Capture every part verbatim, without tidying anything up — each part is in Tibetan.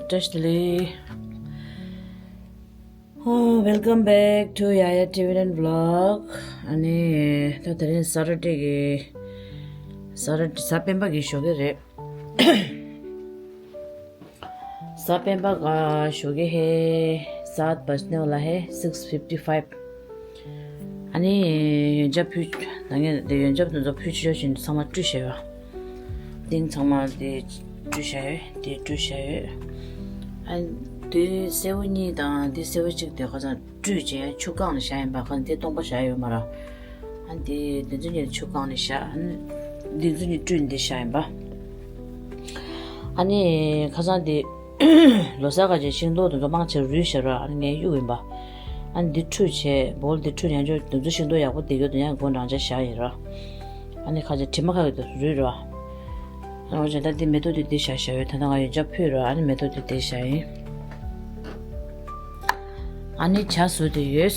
བཀྲ་ཤིས་བདེ་ལེགས། Oh, welcome back to Yaya Tibetan Vlog. ཨ་ནི་ད་དེ་རིང་Saturday གི་Saturday གཟའ་སྤེན་པ་གི་ཞོགས་ཀས་རེད། གཟའ་སྤེན་པ་གི་ཞོགས་ཀས་ཧེ། सात बजने वाला है, सिक्स फिफ्टी फ़ाइव། ཨ་ནི་ཡོན་ཆབ་ཕུལ། ད་ངས་དེ་ཡོན་ཆབ་དེ་ཚོ་ཕུལ་ཆོག་བཞིན་ཚང་མ་བཀྲུས་བཞག་ཡོད། ཏིང་ཚང་མ་དེ་བཀྲུས་བཞག་ཡོད། དེ་བཀྲུས་བཞག་ཡོད། ཨ་དེ་སེར་པོ་གཉིས་དང་དེ་སེར་པོ་གཅིག་དེ་ཁ་སང་བཀྲུས་བྱས་ཆུ་བཀང་ནས་བཞག་ཡིན་པ། ཁ་སང་དེ་སྟོང་པ་བཞག་ཡོད་མ་རེད། ཨ་དེ་དེ་ཚོ་གཉིས་ཆུ་བཀང་ནས་བཞག་ཨ་དེ་ཚོ་གཉིས་བཀྲུས་ནས་དེ་བཞག་ཡིན་པ། ཨ་ནི་ཁ་སང་དེ། ལོ་གསར་ག་ཅེ་ཤིང་ཏོག་དེ་ཚོ་མང་ཆེ་རུལ་བཞག་ར། ཨ་ནི་ངས་གཡུག་ཡིན་པ། ཨ་ནི་འདི་བཀྲུས་བྱས། བོལ་འདི་བཀྲུས། ཡང་ཅོ་དེ་ཚོ་ཤིང་ཏོག་ཡག་པོ་དེ་གྱོད་དུ་ཡང་སྒོ་འགྲང་བྱས་བཞག་ཡིན་ར། ཨ་ནི་ཁ་ཅེ་དྲི་མ་ཁ་གི་དུ་རུལ་ར། ཨ་ནི་འོ་ཅེ་ད་འདི་མེ་ཏོག་དེ་འདི་བཞག་བཞག་ཡོད། ད་ལྟ་ང་ཡོན་ཆབ་ཕུལ་ར། ཨ་ནི་མེ་ཏོག་དེ་འདི་བཞག་ཡིན། ཨ་ནི་ཇ་བཟོ་དེ་ཡོད།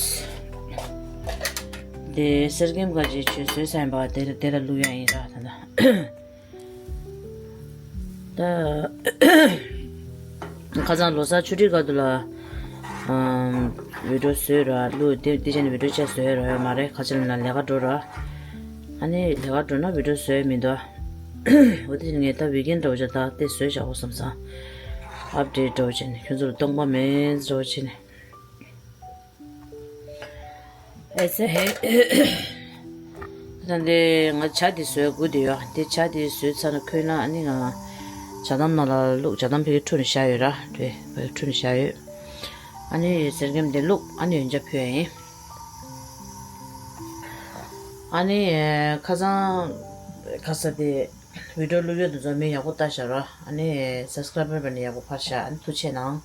དེ་གསེར་སྐྱེམས་ག་ཅེ་ཆུ་བཟོས་ས་ཡིན་པ། དེ་ལ་དེ་ལ་བླུག་ཡ་ཡིན་ར་ད་ལྟ། ད། ཁ་སང་ལོ་གསར་ཆུ་ཁྲིད་སྐབས་དུ་ལ། ཨམ། བི་ཌིའོ་བཟོས་ར་བླུགས། དེ་དེ་བྱས་ནས་བི་ཌིའོ་ཆ་བཟོས་ར་ཡོད་མ་རེད། ཁ་ཆེ་ལ་ན་ལས་ཀ་འགྲོ་ར། ཨ་ནི་ལས་ཀ་འགྲོ་ན་བི་ཌིའོ་བཟོས་མི་འདུག་འོ་དེ་ངས་ད་ཝིག་ཨེན་འདྲ་བོ་ཅིག་ད་དེ་བཟོས་བཞག་གོ་བསམ་སོང་། ཨབ་ཌེཊ་འདྲ་བོ་བྱས་ནས་ཁྱོད་ཚོ་ལ་སྟོང་པ་མེད་འདྲ་བོ་བྱས་ནས། ཨེ་ཙི་ཧེ། ད་འདི་ང་ཇ་འདི་བཟོས་དགོས་འདི་ཡོད། འདི་ཇ་འདི་བཟོས་ཚར་ན་ཁོལ་ན་ཨ་ནི་ང་ཇ་དམ་ནང་ལ་བླུགས། ཇ་དམ་ཕ་གི་འཁྲུ་ནས་བཞག་ཡོད་ར། དེ་ཕ་གི་འཁྲུ་ནས་བཞག་ཡོད། ཨ་ནི་གསེར་སྐྱེམས་འདི་བླུགས། ཨ་ནི་ཡོན་ཆབ་ཕུལ་ཡ་ཡིན། ཨ་ནི་ཁ་སང་ཁ་ས་དེ་བི་ཌིའོ་བླུགས་ཡོད་དུ་ཚོ་མི་ཡག་པོ་ལྟ་བཞག་ར། ཨ་ནི་སབ་སི་ཀ་རའིབ་པར་ནི་ཡག་པོ་འཕར་བཞག་ཨ་ནི་ཐུགས་རྗེ་གནང་།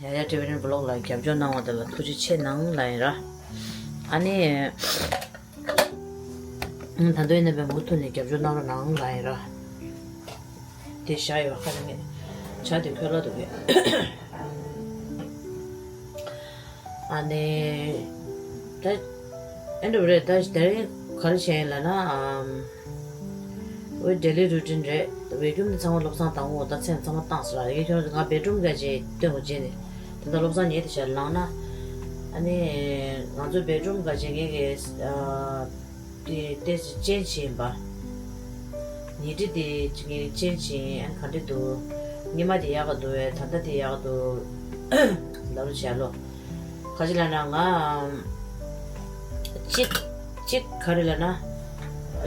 ཡ་ཡ་ཊི་བི་ཊི་བི་ལོག་ལ་རྒྱབ་སྐྱོར་གནང་བ་དེ་ལ་ཐུགས་རྗེ་ཆེ་གནང་ལ་ཡིན་ར། ཨ་ནི། ད་དུང་ཡིན་ན་བས་མུ་མཐུད་ནས་རྒྱབ་སྐྱོར་གནང་རོགས་གནང་ལ་ཡིན་ར། དེ་བཞག་ཡོད་ཁ་ནས་ངས་ཇ་དེ་ཁོལ་ལ་འདུག་གས། ཨ་ནི། ད། ཨེ་འདྲ་བ་རེད། ད་དེ་རིང་ག་རེ་བྱས་ཡིན་ལབ་ན། ཨམ། འོ་ཌེ་ལི་རུ་ཊིན་རེད། བེད་ཀྱུམ་དེ་ཚང་མ་བློ་བཟང་དང་པོ་ད་མཚན་ཚང་མ་བཏང་ཟེར་ལ། ཡ་གི་ཁྱོད་ང་བེད་རུམ་ག་ཅེ་སྟོན་དགོས་བྱས་ནས། ད་ལྟ་བློ་བཟང་ཉལ་དེ་བྱས་ལངས་ན། ཨ་ནི། ང་ཚོ་བེད་རུམ་ག་ཅེ་ངེད་ཀྱི། ཨ། དེ་ཏོག་ཙམ་ཅེན་ཇི་ཡིན་པ། ཉལ་ཁྲི་དེ་ངེད་ཅེན་ཇི་ཡིན། ཨ་ནི་ག་འདྲ་འདུག་སྔོན་མ་དེ་ཡག་ག་འདུག་བས། ད་ལྟ་དེ་ཡག་ག་འདུག་ལབ་རོགས་བྱས་ལོ། ག་ཅི་ལབ་ན་ང་། གཅིག་གཅིག་ག་རེ་ལབ་ན།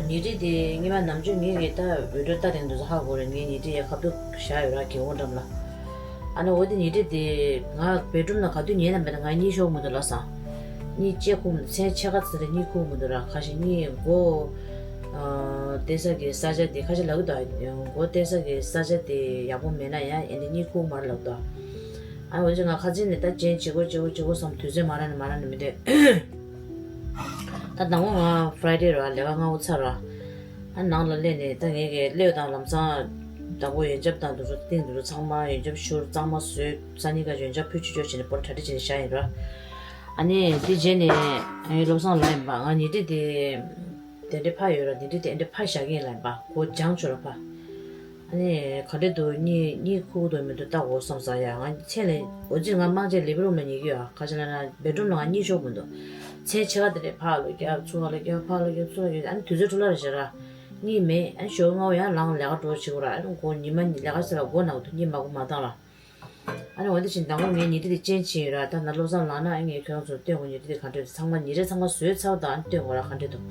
ཉལ་ཁྲི་དེ་སྔོན་མ་ནམ་རྒྱུན་ངེད་ཀྱི་ད་བི་ཌིའོ་ལྟ་དེང་དུས་སུ་ཧ་གོ་རེད། ངའི་ཉལ་ཁྲི་ཡ་ཁ་ཐུག་བཞག་ཡོད་ར། སྒེའུ་ཁུང་འགྲམ་ལ། ཨ་ནི་འོ་དེ་ཉལ་ཁྲི་དེ་ང་བེད་རུམ་ནང་ག་དུས་ཉལ་ན་མེད་ན་ང་གཉིད་ཤོར་མི་འདུག་ལབ་སོང་། གཉིད་སྐྱེ་ཁུག་མི་འདུག་མཚན་ཕྱེད་ཀ་ཙམ་རེ་གཉིད་ཁུག་མི་འདུག་ར། ཁ་ཤས་གཉིད་མགོ། ཨ། བལྟ་ས་གི་ས་ཆ་དེ་ཁ་ཤས་ལབ་གི་འདུག་མགོ་བལྟ་ས་གི་ས་ཆ་དེ་ཡག་པོ་མེད་ན་ཡང་ཨེ་འདྲ་གཉིད་ཁུག་མ་རེད་ལབ་འདུག་ཨ་འོ་ཅེ་ང་ཁ་ཚིག་ནས་ད་ཅེན་ཇི་དགོས་ཅི་དགོས་ཅི་དགོས་བསམ། དུས་ཚོད་མ་རག་ནས་མ་རག་ནས་མི་འདྲ། ད་དང་པོ་ང་ཕ་རའི་ཌེ་ར་ལས་ཀ་སྔ་པོ་ཚར་ར། ཨ་ནང་ལ་སླེབས་ནས་ད་ངེད་ཀྱི་སླེབས་དང་ལམ་སང་དང་པོ་ཡོན་ཆབ་དང་དུ་ཚོ་ཏིང་དུ་ཚོ་ཚང་མ་ཡོན་ཆབ་བཞུར་གཙང་མ་བཟོས། སང་ཉིན་ཀ་ཡོན་ཆབ་ཕུལ་ཆུ་ཆོག་བྱས་ནས་པོ་ར་གྲ་སྒྲིག་བྱས་ནས་བཞག་ཡིན་ར། ཨ་ནི་འདི་རྗེས་ནས་ངའི་བློ་བཟང་ལ་ཡིན་པ་ང་ཉལ་ཁྲི་དེ། དེ་འདྲའི་ཕ་ཡོད་ར། དེ་འདྲའི་དེ་འདྲའི་ཕ་བཞག་གི་ཡིན་ལ་ཡིན་པ། མགོ་འགྱངས་ཆོག་ར་ཕ། ཨ་ནི་ག་འདྲ་འདུག་གཉིད་གཉིད་ཁུག་འདུག་མི་འདུག་ལྟ་དགོས་བསམ་ས་ཡ། ང་མཚན་ལས་འོ་ཙི་ང་མང་ཆེ་ལི་བི་རུམ་ལ་ཉལ་གི་ཡོད། ཨ་ག་ཅི་ལབ་ན་བེད་རུམ་ལ་ང་གཉིད་ཤོར་མི་འདུག་མཚན་ཕྱེད་ཀ་དེ་འདྲའི་ཕ་ལ་རྒྱབ་ཚུར་ལ་རྒྱབ་ཕ་ལ་རྒྱབ་ཚུར་ལ་རྒྱབ། ཨ་ནི་དུས་ཚོད་འཕྲོ་བརླག་རེ་བྱེད་ར། གཉིད་མེད། ཨ་ནི་ཞོགས་སྔ་པོ་ཡང་ལངས་ལས་ཀ་འགྲོ་བྱེད་དགོས་ར། ཨ་ནི་མགོ་ཉི་མ་ལས་ཀ་ཟེར་ལ་མགོ་ན་གི་འདུག་གཉིད་མ་གོ་མ་བཏང་ར། ཨ་ནི་འོ་འདི་བཞིན་དང་པོ་ངའི་ཉལ་ཁྲི་དེ་ཅེན་ཇི་ཡིན་ར། ད་ང་བློ་བཟང་ལངས་ན་ཨ་ངས་ཁྱོད་རང་ཚོར་སྟོན་དགོས། ཉལ་ཁྲི་དེ་ག་འདྲ་ཚང་མ་ཉལ་ཁྲི་ཚང་མ་བཟོས་ཚར་དང་ཨ་ནི་སྟོན་དགོས་ར་ག་འདྲ་འདུག་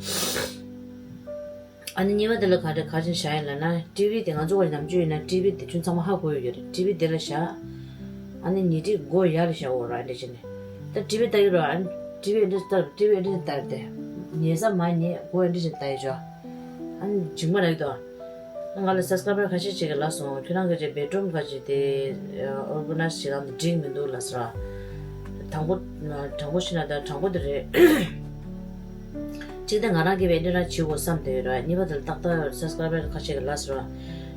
ཨ་ནི་གཉིས་པ་དེ་ལ་ག་འདྲ་ག་ཅིན་བཞག་ཡིན་ལབ་ན་ཊི་ཝི་དེ་ང་ཚོ་བ་ནམ་རྒྱུན་ཡིན་ན་ཊི་ཝི་དེ་ཁྱོད་ཚང་མ་ཧ་གོ་ཡོད་ཀྱི་རེད། ཊི་ཝི་དེ་ལ་བཞག་ཨ་ནི་ཉལ་ཁྲི་སྒོ་ཡར་ལ་བཞག་འོ་ར་འདི་བྱས་ནས། ད་ཊི་ཝི་ལྟ་གི་རོགས། ཨ་ནི་ཊི་ཝི་འདི་ལྟ་ཊི་ཝི་འདི་ལྟ་སྟེ། ཉལ་ས་མ་ཉལ་སྒོ་འདི་བཞིན་ལྟ་ཡི་ཆོག་ཨ་ནི་འཇིགས་མ་རག་གི་འདུག་ང་ལ་སབ་སི་ཀ་རའི་བར་ཁ་ཤས་ཅིག་གིས་ལབ་སོང་། ཁྱོད་རང་གི་ཅིག་བེད་རུམ་ག་ཅིག་དེ་ཨོར་ག་ནའི་ཛི་བྱེད་སྟངས་དེ་འགྲིག་མི་འདུག་ལབ་སོང་། དྲང་པོ་དྲང་པོ་བཤད་ན་ད་དྲང་པོ་དེ་རེད། གཅིག་དེ་ང་རང་གིས་བེད་འདི་རང་བྱེད་དགོས་བསམ་བསྡད་ཡོད་ར། གཉིས་པ་དེ་ལ་ཏག་ཏག་སབ་སི་ཀ་རའི་བར་ཁ་ཤས་ཀྱིས་ལབ་སོང་།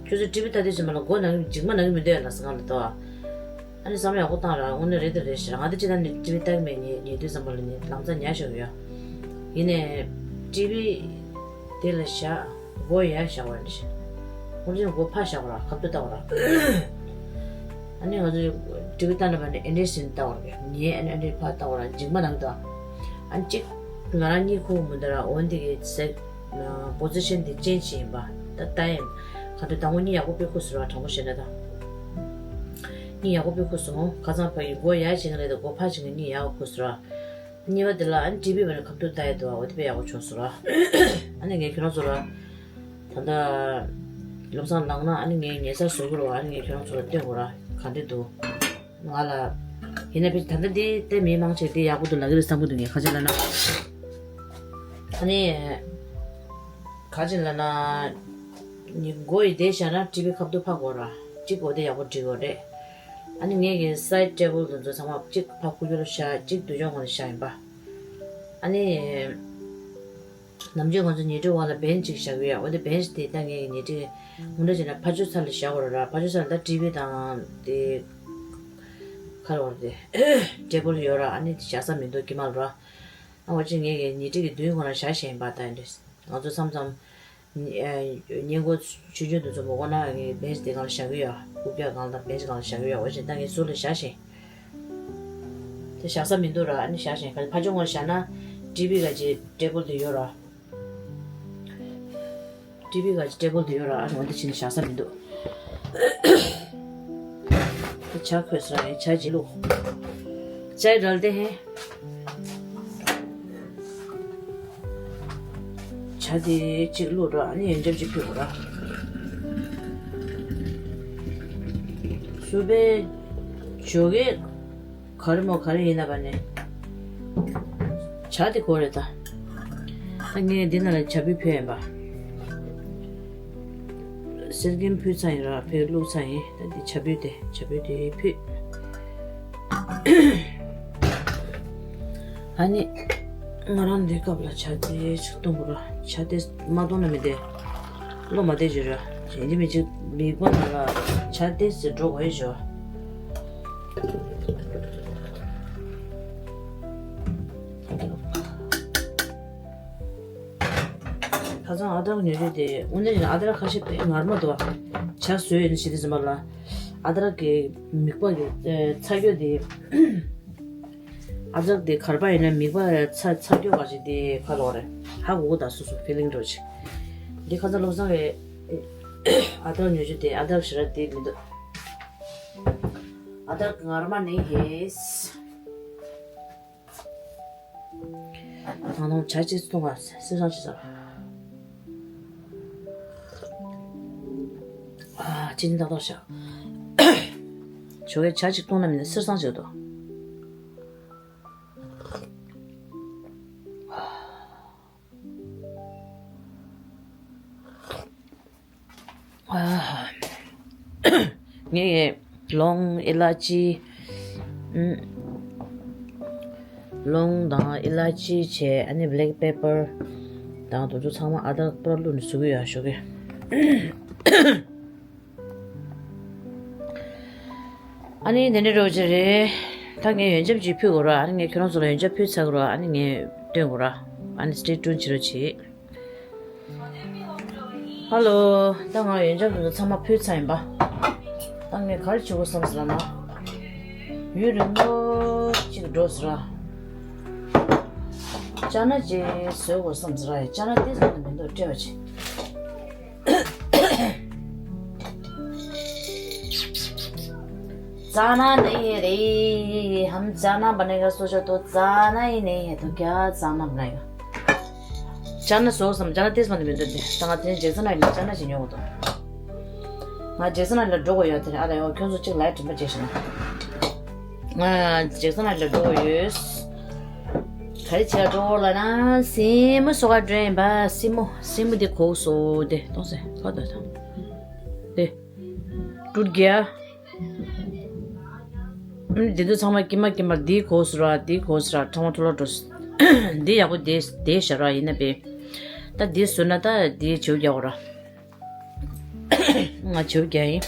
ཁྱོད་ཚོ་ཊི་ཝི་ལྟ་དུས་ཙམ་པ་ལ་མགོ་ན་གི་འཇིགས་མ་ན་གི་མི་འདུག་ལབ་སོང་ང་ལ་ད། ཨ་ནི་བསམ་བློ་ཡག་པོ་བཏང་ར། དངོས་གནས་རེད་དེ་རེད་ཤག་ང་དེ་ཅི་ད་ནི་ཊི་ཝི་ལྟ་གི་མེད། ཉལ་ཉལ་དུས་ཙམ་པ་ལ་ནི་ལམ་སང་ཉལ་བཞག་གི་ཡོད། ཡིན་ནའི་ཊི་ཝི་དེ་ལ་བཞག་སྒོ་ཡར་བཞག་པ་རེད་ཤག་ཁོང་ཚོས་སྒོ་ཕར་བཞག་པ་ར། ཁ་ཐུག་ལྟ་བ་ར། ཨ་ནི་ང་ཚོ་ཊི་བི་ལྟ་ན་པ་ནི་ཨེ་འདྲས་ཟིན་ལྟ་བར་གི་ངའི་ཨ་ནི་ཨ་འདྲས་ཕར་ལྟ་བར་འཇིགས་མ་ནང་དུ། ཨ་ནི་གཅིག་ང་རང་གཉིད་ཁུག་མི་འདུག་ར། འོན་ཏེ་གི་སེ་པོ་ཛི་ཤན་དེ་ཅེན་ཇི་ཡིན་པ། ད་ལྟ་ཡིན། ག་དུས་དང་པོ་གཉིད་ཡག་པོ་དཔེ་ཁུག་སོང་ར། དྲང་པོ་བཤད་ན་ད་གཉིད་ཡག་པོ་དཔེ་ཁུག་སོང་། ཁ་སང་ཕ་གི་སྒོ་ཡར་ཕྱིན་ནས་སྒོ་ཕར་ཕྱིན་ནས་གཉིད་ཡག་པོ་ཁུག་སོང་ར། གཉིས་པ་དེ་ལ་ཨ་ནི་ཊི་བི་བ་ནི་ཁ་ཐུག་ལྟ་ཡི་འདུག་འོ་དེ་དཔེ་ཡག་པོ་བྱུང་སོང་ར། ཨ་ནི་ངས་ཁྱོད་རང་ཚོ་ལ་ད་ལྟ་བློ་བཟང་ལངས་ན་ཨ་ནི་ངས་ཉལ་སར་བཟོ་དགོས་ར། ཨ་ནི་ངས་ཁྱོད་རང་ཚོ་ལ་སྟོན་དགོས་ར། ག་འདྲ་འདུག་ང་ལ་ཡིན་ན་ཕི་ད་ལྟ་འདི་ལྟ་མི་མང་ཆེ་འདི་ཡག་པོ་འདུག་ལབ་ཀྱི་རེད་བསམ་གྱི་འདུག་ངས་ག་ཅི་ལབ་ན། ཨ་ནི་ག་ཅི་ལབ་ན། ཉིན་མགོ་ཡི་བསྡད་བཞག་ན་ཊི་བི་ཁ་ཐུག་ཕར་དགོས་ར། གཅིག་གོ་བདེ་ཡག་པོ་འགྲིག་གོ་རེད། ཨ་ནི་ངས་ཀྱི་སའི་ཌི་ཊེ་བལ་དེ་ཚོ་ཚང་མ་གཅིག་ཕར་ཁུག་ཀྱོག་ལ་བཞག་གཅིག་དུས་ཆུང་ངོ་ལ་བཞག་ཡིན་པ། ཨ་ནི་ནམ་རྒྱུན་ང་ཚོ་ཉལ་ཁྲིའི་འོག་ལ་བེན་ཅིག་བཞག་གི་ཡོད། འོ་དེ་བེན་ཅི་དེ་ད་ངས་ཀྱི་ཉལ་ཁྲི་དངོས་འབྲེལ་བྱས་ན་ཕར་ཕྱོགས་ཚར་ལ་བཞག་དགོས་ར། ཕར་ཕྱོགས་ཚར་ལ་ད་ཊི་བི་དང་དེ་ཁ་ལོར་དེ་ཊེ་བལ་ཡོད་ར། ཨ་ནི་དེ་བཞག་ས་མི་འདུག་ཀྱི་མ་ར། ཨ་འོ་ཅི་ངས་ཀྱི་ཉལ་ཁྲི་གི་མདུན་ཁོ་ན་བཞག་བཞག་ཡིན་པ། ད་ཡིན་དུས་ང་ཚོ་མཚམས་མཚམས། ཉེ་འཁོར་ཆུང་ཆུང་དེ་ཚོ་མོ་གོ་ན་ངས་བེན་ཅི་དེ་སྒང་ལ་བཞག་གི་ཡོད། རྐུབ་བཀྱག་སྒང་ལ་དང་བེན་ཅི་སྒང་ལ་བཞག་གི་ཡོད། འོ་བྱས་ད་ངས་ཟུར་ལ་བཞག་བཞིན། དེ་བཞག་ས་མི་འདུག་ར། ཨ་ནི་བཞག་བཞིན་ག་ཕར་ཕྱོགས་ངོས་བཞག་ན་ཊི་བི་ག་ཅི་ཊེ་བལ་དེ་ཡོད་ར། ཊི་བི་ག་ཅི་ཊེ་བལ་དེ་ཡོད་ར། ཨ་ནི་འོ་དེ་ཕྱིན་བཞག་ས་མི་འདུག་ཇ་ཁོས་ར། ཇ་ཅིག་བླུགས། ཇ་རལ་དེ་ཧེ། ཇ་དེ་གཅིག་བླུགས་ར། ཨ་ནི་ཡོན་ཆབ་ཅིག་ཕུལ་དགོས་ར། སུ་པའི་ཇོ་གེ་ག་རེ་མོ་ག་རེ་ཡིན་ན་བ་ནི། ཇ་དེ་དགོས་རེད་ད། ད་ངས་འདི་ནང་ལ་ཇ་ཕུད་ཕུད་ཡིན་པ། གསེར་སྐྱེམས་ཕུད་ཚར་ཡིན་ར། ཕེ་བླུགས་ཚར་ཡིན། ད་འདི་ཇ་ཕུད་དེ་ཇ་ཕུད་དེ་ཕུད། ཨ་ནི་ང་རང་འདི་སྐབས་ལ་ཇ་དེ་ཅིག་བཏུང་དགོས་ར། ཇ་དེ་མ་བཏུང་ན་མི་བདེ། བློ་མ་བདེ་བྱེད་ར། ཡིན་གཅིག་མིན་གཅིག་མིག་པ་ནང་ལ་ཇ་དེ་ཟེར་འགྲོ་དགོས་ཡོད་ཞོ། ཁ་སང་ཨ་དར་ཉོ་རྒྱུ་དེ་དངོས་གནས་བྱས་ན་ཨ་དར་ཁ་ཤས་དཔེ་ངར་མ་འདུག་ཇ་བཟོས་ཡོད་ན་ཞི་བདེ་ཟིན་པ་ལ། ཨ་དར་གི་མིག་པ་གི་ཚ་སྐྱོ་དེ། ཨ་དར་དེ་གར་པ་ཡིན་ན་མིག་པ་ཚ་ཚ་སྐྱོ་བ་ཞིག་དེ་ཁ་ལོག་རེད། ཧ་གོ་གོ་ད་སོ་སོ་ཕི་ལིང་འགྲོ་ཅིག་འདི་ཁ་སང་བློ་བཟང་གི་ཨ་དར་ཉོ་རྒྱུ་དེ་ཨ་དར་ཞེ་དྲག་དེ་མི་འདུག་ཨ་དར་ངར་མ་ནི་ཧེས། ད་དུང་ཇ་ཅིག་བཏུང་བ་སེམས་བཟང་ཅིག་ཟ། ཨ་ཅི་ནི་ཏག་ཏག་བཞག་ཇོ་གེ་ཇ་ཅིག་བཏུང་ན་མིན་ན་སེམས་བཟང་ཅིག་འདུག་ངས་ལོང་ཨི་ལ་ཅི། ཨུམ། ལོང་དང་ཨི་ལ་ཅི་བྱས། ཨ་ནི་བྷེ་ལེག་པེ་པར་དང་དེ་ཚོ་ཚང་མ་ཨ་དར་པུ་ར་བླུགས་ནས་བཟོ་གི་ཡོད་ཞོ་གེ། ཨ་ནི་དེ་འདྲ་རོ་ཅི་རེད། ད་ངས་ཡོན་ཆབ་ཅིག་ཕུལ་དགོས་ར། ཨ་ནི་ངས་ཁྱོད་རང་ཚོ་ལ་ཡོན་ཆབ་ཕུལ་ཚར་དགོས་ར། ཨ་ནི་ངས་སྟོན་དགོས་ར། ཨ་ནི་སི་ཊེ་ཊུན་བྱེད་རོགས་བྱེད། ཧ་ལོ། ད་ང་ཡོན་ཆབ་དེ་ཚོ་ཚང་མ་ཕུལ་ཚར་ཡིན་པ། ད་ངས་ག་རེ་བྱེད་དགོས་བསམ་ཟེར་ན། ཡུན་རིང་པོ་ཅིག་འགྲོ་ཟེར་ར། ཅ་ན་ཅིག་བཟོ་དགོས་བསམ་ཟེར་ར། ཅ་ན་ཏོག་ཙམ་མིན་འདུག་སྤྲད་པ་ཅིག जाना नहीं है रे। हम जाना बनेगा, सोचा तो जाना ही नहीं है, तो क्या जाना बनेगा? जाना सो सम जाना तेज मत मिनट दे। तंगा तेज जैक्सन आइलैंड जाना चाहिए वो तो। ང་ཇེག་སན་ཨའི་ལེན་ཌ་འགྲོ་དགོས་ཡོད་དེ། ཨ་ལ་ཡོ་ཁྱོད་ཚོ་གཅིག་ལའེ་དྲན་པ་བྱེད་ཤེས་ན། ང་ཇེག་སན་ཨའི་ལེན་ཌ་འགྲོ་དགོས་ཡོད། ག་རེ་བྱེད་འགྲོ་ལ་ན། སྲིན་མོ་སོ་ག་འདྲེན་པ། སྲིན་མོ་སྲིན་མོ་འདི་གོག་སོ་དེ་གཏོང་ཟེར་ག་དོ་དང་། དེ། ཀྲུར་གྱ། འདི་ཚོ་ཚང་མ་ཀྱི་མ་ཀྱི་མ་འདི་གོག་སོ་ར། འདི་གོག་སོ་ར། ཕྲེང་བ་ཐོ་ལོ་འགྲོ། འདི་ཡག་པོ་དེ་དེ་ཤ་ར་ཡིན་ན་པས། ད་འདི་བཟོས་ན་ད་འདི་བྱེའུ་རྒྱག་དགོས་ར། ང་བྱེའུ་རྒྱག་ཡིན།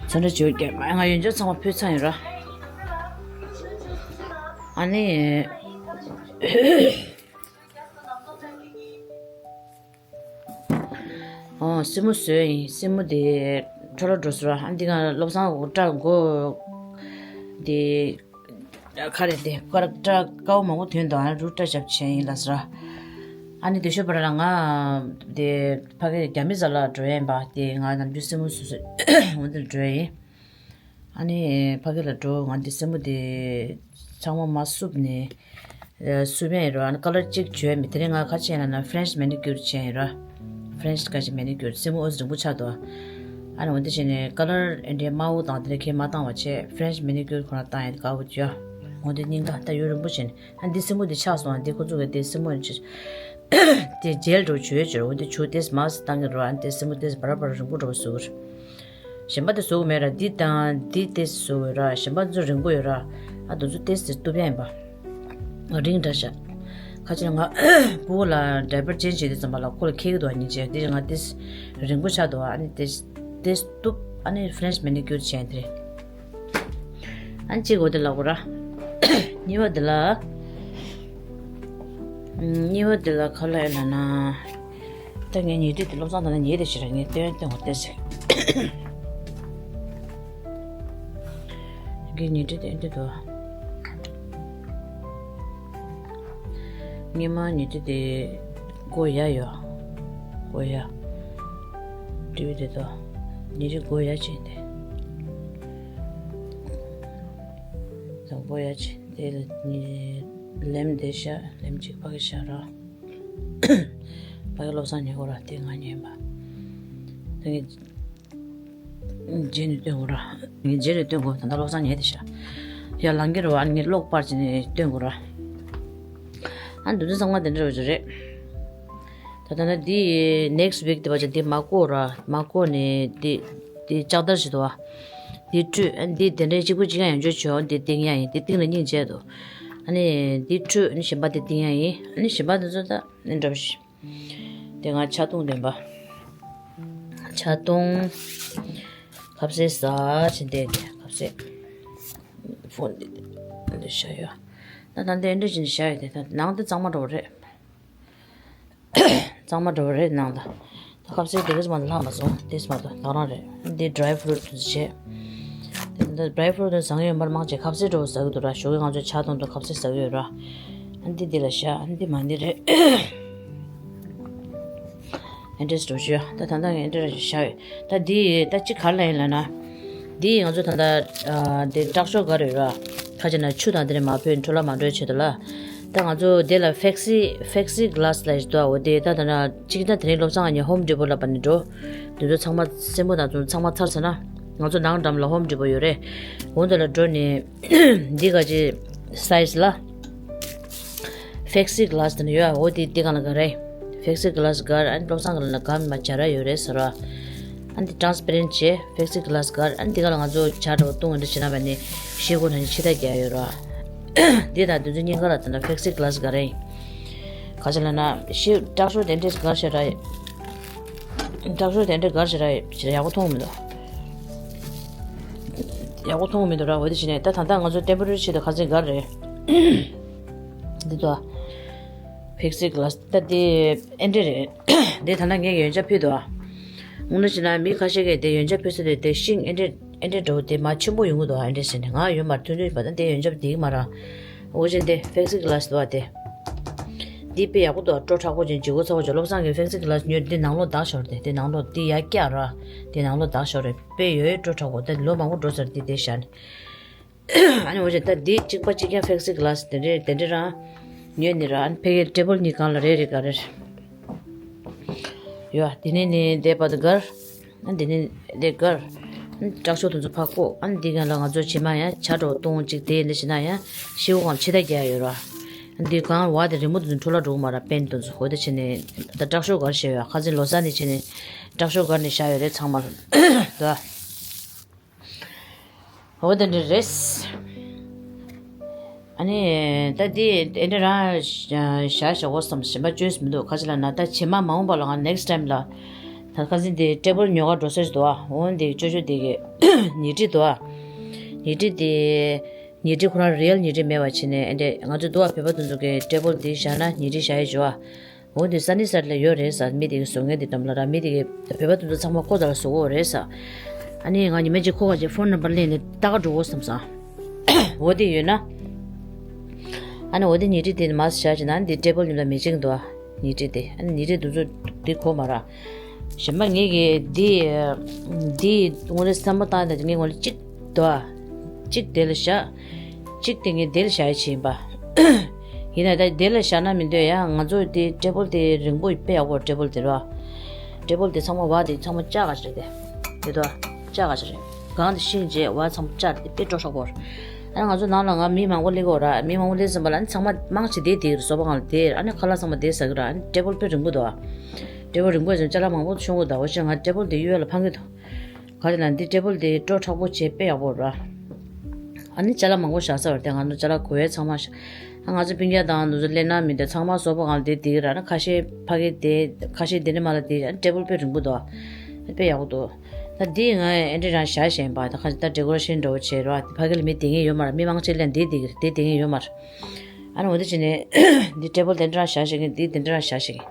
ཚོན་ཁྲ་བྱེའུ་རྒྱག་མ་ང་ཡོན་ཆབ་ཚང་མ་ཕུལ་ཚར་ཡིན་ར། ཨ་ནི། ཨོ་སྲིན་མོ་བཟོས་ཡིན། སྲིན་མོ་དེ་ ཆོ་ལོ་འགྲོ་སོང་ར། ཨ་འདི་ག་བློ་བཟང་གོ་སྐྲ་མགོ་དེ་ག་རེ་དེ་སྐྲ་སྐྲ་དཀར་པོ་མང་པོ་ཐོན་འདུག་ཨ་རུ་སྐྲ་ཞབས་ཆེན་ཡིན་ལ་ཟེར། ཨ་ནི་དེ་ཤོད་པར་ལ་ང་དེ་ཕ་གི་རྒྱ་མི་ཟ་ལ་འགྲོ་ཡིན་པ། དེ་ང་ནམ་རྒྱུན་སེན་མོ་སུ་སུ་འོན་ཏེ་འགྲོ་ཡིན། ཨ་ནི་ཕ་གི་ལ་འགྲོ། ང་འདི་སེན་མོ་དེ་ཚང་མ་མ་བསུབ་ནས་བསུབ་ཡ་ཡིན་ར། ཨ་ནི་ཀ་ལར་གཅིག་བྱོས་མི་དེ་རིང་ང་ཁ་ཆེ་ན་ན་ཕ་རེན་ཆི་མེ་ནི་ཀིའུར་བྱས་ཡིན་ར། ཕ་རེན་ཆི་ཀ་ཅི་མེ་ནི་ཀིའུར། སེན་མོ་ཨོ་ཙི་རིང་པོ་ཆགས་འདུག་ཨ་ནི་འོན་ཏེ་བྱས་ནས་ཀ་ལར་ཨེ་འདྲའི་དམར་པོ་དང་དེ་འདྲ་ཁྱེད་མ་བཏང་བ་བྱས། ཕ་རེན་ཆི་མེ་ནི་ཀིའུར་ཁོ་རང་བཏང་ཡ་དེ་དགའ་བོ་བྱོས། འོན་ཏེ་སྙིང་ག་ད་ཡུན་རིང་པོ་བྱས་ནས། ཨ་འདི་སེན་མོ་འདི་ཆགས་སོང་། ཨ་འདི་ཁོ་ཚོ་གི་འདི་སེན་མོ་འདི་དེ་ཇེལ་འདྲ་བྱོས་བྱོས། འོ་འདི་ཆུ་ཏེས་མ་སི་བཏང་གི་རོ། ཨ་འདི་སེན་མོ་ཏེས་བར་བར་རིང་པོ་འགྲོ་བ་བཟོ་གི་རེད། གཞན་པ་དེ་བཟོ་གི་མེད་ར། འདི་དང་འདི་ཏེས་བཟོ་གི་ར། གཞན་པ་ཚོ་རིང་པོ་ཡོད་ར། ཨ་དེ་ཚོ་ཏེས་ཏེས་གཏུབ་ཡ་ཡིན་པ། རིང་འདྲ་ཤག་ཁ་ཅིག་ང་ཕྲུ་གུ་ལ་ཌའི་པར་ཅེན་ཇི་བྱེད་དུས་ཙམ་པ་ལ་ཁོ་ལ་ཁེག་གི་འདུག་ཨ་ཉིན་བྱས་འདི་ང་ཏེས་རིང་པོ་ཆགས་འདུག་ཨ་ནི་ཏེས་ཏེས་གཏུབ། ཨ་ནི་ཕ་རེན་ཆི་མེ་ནི་ཀིའུར་བྱས་དེ་རེད། ཨ་གཅིག་འོ་དེ་ལ་གོ་ར། གཉིས་པ་དེ་ལ། གཉིས་པ་དེ་ལ་ག་ལ་ཡོད་ལ་ན། ད་ངས་ཉལ་ཁྲི་དེ་བློ་བཟང་ད་ནི་ཉལ་དེ་ཞེ་ར་ངས་སྟོན་སྟོན་འོ་དེ་ཟེར། ངས་ཉལ་ཁྲི་དེ་འདི་དོ། ངས་མ་ཉལ་ཁྲི་དེ་སྒོ་ཡ་ཡོད། སྒོ་ཡ། ཏི་བི་དེ་དོ། ཉལ་ཁྲི་སྒོ་ཡ་ཅན་དེ། ད་སྒོ་ཡ་ཅན་དེ་ལ་ནི་ལེམ་དེ་ཤ་ལེམ་གཅིག་ཕ་གི་ཤ་ར། ཕ་གི་བློ་བཟང་ཉལ་གོ་ར་དེ་ང་ཉལ་མ། ད་ངས་རྗེས་ནས་སྟོན་གོ་ར། ངས་རྗེས་ནས་སྟོན་གོ་ད་ལྟ་བློ་བཟང་ཉལ་དེ་ཤ། ཡ་ལང་གི་ར་བ་ངས་གློག་པར་བྱས་ནས་སྟོན་གོ་ར། ཨ་འདུ་འཛི་ཚང་མ་དེ་འདྲ་རོ་རེད། ད་ད་ན་འདི་next week དེ་བ་ཅན་འདི་མ་བཀོག་ར། མ་བཀོག་ནས་འདི་འདི་ལྕགས་དར་ཞིག་འདུག་བ། འདི་བཀྲུས། ཨ་འདི་དེ་འདྲའི་གཅིག་པུ་གཅིག་ཡང་ཡོང་ཆོག་ཆོག་འདི་བཏིང་ཡ་ཡིན། འདི་བཏིང་ལ་སྙིང་རྗེ་འདུག་ཨ་ནི་འདི་བཀྲུས། ཨ་ནི་གཞན་པ་འདི་བཏིང་ཡ་ཡིན། ཨ་ནི་གཞན་པ་འདི་ཚོ་ད་ཨ་ནི་འདྲ་པོ་ཞིག་དེ་ང་ཆ་ཐུང་འདོན་པ། ཆ་ཐུང་། ཁ་ཟས་ཟ་བྱེད་འདི་ཁ་ཟས། ཕོན་འདི་འདི་བཞག་ཡོད། ད་ད་འདི་འདྲ་བྱེད་བཞག་ཡོད་དེ་ད་ནང་དེ་གཙང་མ་འགྲོ་བ་རེད། གཙང་མ་འགྲོ་བ་རེད་ནང་ད། ད་ཁ་ཟས་དེ་ག་ཙམ་ལྷག་མ་སོང་དེ་ཙམ་དུ་ད་རང་རེད། འདི་dry fruit དུ་བྱས། འདི་dry fruit དུ་བཟང་ཡོད་མར་མང་ཆེ་ཁ་ཟས་འགྲོ་བ་ཟ་གི་འདུག་ར། ཞོགས་ཀས་ང་ཚོ་ཆ་ཐུང་དུ་ཁ་ཟས་ཟ་གི་ཡོད་ར། འདི་འདི་ལ་བཞག་འདི་མ་འདི་རེད། ཨེ་འདྲས་འགྲོ་ཞུ་ཡ། ད་ད་ལྟ་ངས་ཨེ་འདྲས་བཞག་ཡོད། ད་འདི་ད་ཅི་ག་ལ་ཡིན་ལ་ན། འདི་ང་ཚོ་ད་ལྟ་ཨ་འདི་སྐྲག་ཤོག་ག་རེ་ཡོད་ར། ཁ་ཅིག་ན་ཆུ་དང་དེ་ནས་མ་ཕོད་འཕྲོ་བརླག་མ་འགྲོ་ཆེད་དུ་ལ། ད་ང་ཚོ་འདི་ལ་ཕེག་སི་ཕེག་སི་གི་ལཱ་སི་ལ་ཡོད་དོ། འོ་དེ་ད་ད་ན་ཅིག་ད་དེ་རིང་བློ་བཟང་ང་ཉེ་ཧོམ་ཌི་པོ་ལ་པ་ནི་འགྲོ། དེ་ཚོ་ཚང་མ་སེན་མོ་དང་དེ་ཚོ་ཚང་མ་ཚར་ཚར་ན། ང་ཚོ་ནང་འགྲམ་ལ་ཧོམ་ཌི་པོ་ཡོད་རེད། འོ་འདི་ལ་འགྲོ་ནས་འདི་ག་ཅི་སའི་ཛི་ལ། ཕེག་སི་གི་ལཱ་སི་དེ་ནི་ཡོད་ཨ། འོ་དེ་དེ་གང་ལ་ག་རེ། ཕེག་སི་གི་ལཱ་སི་གར་ཨན་བློ་བཟང་གི་ལ་ན་གམ་མ་བྱ་ར་ཡོད་རེད་ཟེར་བ། ཨན་དེ་ཊ་རན་སི་པེ་རེན་ཊི་བྱས་ཕེག་སི་གི་ལཱ་སི་གར་ཨན་དེ་ག་ལ་ང་ཚོ་བྱ་འདྲ་བ་བཏུང་འདྲ་བྱེད་ན་བ་ནི་ཤེལ་སྒོ་ན་ནི་ཕྱི་ཐ་རྒྱག་ཡོད་ར། འདི་དང་དེ་ཚོ་གཉིས་ཀ་ལ་དེ་འདྲ་ཕེག་སི་གི་ལཱ་སི་གར་ཨིན། ག་ཅི་ལ་ན་ཤེལ་སྐྲག་ཤོར་དེ་འདྲས་གར་བྱེད་ར། སྐྲག་ཤོར་དེ་འདྲས་གར་བྱེད་ར་ཡག་པོ་མཐོང་མི་འདུག་ཡག་པོ་མཐོང་མི་འདུག་ར། འོ་དེ་བྱས་ནས་ད་ད་ལྟ་ང་ཚོ་ཊེམ་པོ་རེ་རི་ཆེད་དུ་ཁ་སང་གར་རེད། འདི་དོ། ཕེག་སི་གི་ལཱ་སི་ད་དེ་ཨེ་འདྲས་རེད། དེ་ད་ལྟ་ངས་ཡོན་ཆབ་ཕུལ་འདུག་དངོས་གནས་བྱས་ན་མི་ཁ་ཤས་ཀྱིས་དེ་ཡོན་ཆབ་ཕུལ་ས་དེ་དེ་ཤིང་ཨེ་འདྲས་ཨེ་འདྲས་འགྲོ་དེ་མ་ཆེན་པོ་ཡོང་གི་འདུག་ཨེ་འདྲས་ཟེར་ནས་ང་ཡོད་མ་རེད། ཐུང་ཐུང་ཡོད་པ་ད་དེ་ཡོན་ཆབ་དེ་གི་མ་ར། འོ་བྱས་དེ་ཕེག་སི་གི་ལཱ་སི་འདུག་དེ། འདི་དཔེ་ཡག་པོ་འདུག་སྤྲོ་དྲག་པོ་ཅན་ལྗིད་ཁོག་ཚ་པོ་ཅན། བློ་བཟང་གིས་ཕེག་སི་གི་ལཱ་སི་ཉོས་འདི་ནང་ལོགས་བརྡར་ཤོར་དེ་དེ་ནང་ལོགས་འདི་ཡར་བཀྱག་ར། དེ་ནང་ལོགས་བརྡར་ཤོར་རེད། དཔེ་ཡོད་སྤྲོ་དྲག་པོ་དེ་ལོ་མང་པོ་འགྲོ་ཚར་དེ་དེ་བཞག་ནས། ཨ་ནི་འོ་བྱས་ད་འདི་གཅིག་པ་གཅིག་རྐྱང་ཕེག་སི་གི་ལཱ་སི་དེ་འདྲས་དེ་འདྲས་རང་ཉོས་ནི་ར། ཨ་ནི་ཕ་གིའི་ཊེ་བལ་གཉིས་སྒང་ལ་རེ་རེ་ག་རེ་ཡོད། དེ་ནས་ནི་དེ་བར་དུ་གར། ཨ་ནི་དེ་ནས་དེ་གར། ཨ་ནི་སྐྲག་ཤོར་དེ་ཚོ་ཕར་བཀོག་ཨ་ནི་འདི་སྒང་ལ་ང་ཚོ་བྱེ་མ་ཡང་བྱ་འདྲ་བོ་བཏུང་གཅིག་དེ་འདྲ་བྱེད་ན་ཡང་ཤེལ་སྒོ་སྒང་ལ་ཕྱི་ཐ་རྒྱག་ཡོད་ར། ཨ་ནི་འདི་སྒང་བ་དེ་རི་མོ་དེ་ཚོ་འཕྲོ་བརླག་འགྲོ་གི་མ་ར། པེན་དེ་ཚོ་འོ་དེ་བྱས་ནས་ད་སྐྲག་ཤོར་གར་བྱས་ཡོད། ཁ་སང་ལོ་གསར་ནས་བྱས་ནས་སྐྲག་ཤོར་གར་ནས་བཞག་ཡོད་རེད་ཚང་མ་ལ། འོ་དེ་འདྲ་རེད། ཨ་ནི་ད་འདི་ཨེ་འདྲ་རང་བཞག་བཞག་འོ་བསམ་གཞན་པ་བཅོས་མི་འདུག་ག་ཅི་ལ་ན་ད་བྱེ་མ་མ་འོངས་པ་ལ་ང་ནེག་སི་ཊེམ་ལ་ད་ཁ་སང་འདི་ཊེ་བལ་ཉོ་ག་འགྲོ་ས་ཞིག་འདུག་ཨ། འོ་འདི་ཅོ་ཅོ་འདི་གི་ཉལ་ཁྲི་འདུག་ཨ། ཉལ་ཁྲི་འདི་ཉལ་ཁྲི་ཁོ་རང་རི་ཡལ་ཉལ་ཁྲི་མེད་པ་བྱས་ནས་ཨེ་འདྲ་ང་ཚོ་འདུག་ཨ། བོད་པ་དེ་ཚོ་གི་ཊེ་བལ་འདི་བཞག་ན་ཉལ་ཁྲི་བཞག་ཡས་འཇོག་ཨ། འོ་དེ་ས་ནི་ས་ལ་ཡོད་རེད་ས། མི་དེ་གི་བཟོ་མཁན་དེ་དམ་ལ་ར་མི་དེ་གི་བོད་པ་དེ་ཚོ་ཚང་མ་ཁོ་ཚ་ལ་བཟོ་གོ་རེད་ས། ཨ་ནི་ང་ཉི་མ་གཅིག་ཁོ་ག་ཅིག་ཕོན་ནམ་བར་ལེན་ནས་ལྟ་ག་འགྲོ་དགོས་བསམ་སོང་། འོ་དེ་ཡོད་ན། ཨ་ནི་འོ་དེ་ཉལ་ཁྲི་དེ་མར་བཞག་བྱས་ན་འདི་ཊེ་བལ་མཉམ་དུ་མི་བྱེད་འདུག་ཉལ་ཁྲི་དེ། ཨ་ནི་ཉལ་ཁྲི་དེ་ཚོ་འདི་གོ་མ་ར། གཞན་པ་ངེད་ཀྱི་འདི། འདི་དངོས་གནས་བསམ་བློ་བཏང་ཡ་ད་ངས་ངོ་ལ་གཅིག་འདུག་གཅིག་དེ་ལ་བཞག་གཅིག་དེ་ངས་དེ་ལ་བཞག་ཡ་བྱས་ཡིན་པ། ཡིན་ན་ད་དེ་ལ་བཞག་ན་མི་འདོད་ཡ། ང་ཚོ་དེ་ཊེ་བལ་དེ་རིང་པོ་དཔེ་ཡག་པོ། ཊེ་བལ་དེ་ར། ཊེ་བལ་དེ་ཚང་མ་བ་དེ་ཚང་མ་ལྕགས་ག་ཞིག་རེད་དེ། དེ་དོ། ལྕགས་ག་ཞིག་རེད། གང་དེ་ཤིང་བྱས་བ་ཚང་མ་ལྕགས་དེ་དཔེ་སྤྲོ་ཤོག་པོ་ར། ཨ་ང་ཚོ་ནང་ལ་ང་མི་མང་པོ་སླེབས་ཀྱི་ཡོད་ར། མི་མང་པོ་སླེབས་ཟིན་པ་ལ་ཨ་ཚང་མ་མང་ཆེ་དེ་དེ་ར། སོ་པ་གང་ལ་དེ་ར། ཨ་ནི་ཁ་ལག་ཚང་མ་དེ་ཟ་གི་ར། ཨ་ནི་ཊེ་བལ་དཔེ་རིང་པོ་འདུག་ཨ། ཊེ་བལ་རིང་པོ་ཟིན་ཅ་ལག་མང་པོ་ཤོང་གི་འདུག་འོ་ཅེ་ང་ཊེ་བལ་དེ་གཡོལ་ལ་འཕང་གི་འདུག་ག་ཅི་ལ་འདི་ཊེ་བལ་དེ་སྤྲོ་མཁྲེགས་པོ་བྱས་དཔེ་ཡག་པོ་ར། ཨ་ནི་ཅ་ལག་མང་པོ་བཞག་ས་བར་དེ་ང་ཚོ་ཅ་ལག་གོ་ཡས་ཚང་མ་བཞག་ཨ་ང་ཚོ་སྤུན་ཀྱག་དང་འདི་ཚོ་སླེབས་ན་མི་འདུག་ཚང་མ་སོ་པ་གང་ལ་དེ་དེ་ར། ཨ་ནི་ཁ་ཤས་ཕ་གི་དེ། ཁ་ཤས་དེ་ནས་མ་ལ་དེ། ཨ་ཊེ་བལ་དཔེ་རིང་པོ་འདུག་དཔེ་ཡག་པོ་འདུག་ད་འདི་ང་ཨེ་འདྲ་རང་བཞག་བཞིན་པ། ད་ཁ་ཅིག་ད་ཌེ་ཀོ་རེ་ཤན་འདྲ་བོ་བྱས་ར། དེ་ཕ་གི་ལ་མི་དེ་ངེས་ཡོད་མ་ར། མི་མང་ཆེ་ལ་འདི་དེ་དེ་དེ་ངེས་ཡོད་མ་ར། ཨ་ནི་འོ་དེ་བྱས་ནས་འདི་ཊེ་བལ་དེ་འདྲ་རང་བཞག་བཞིན་གི། འདི་དེ་འདྲ་རང་བཞག་བཞིན་གི།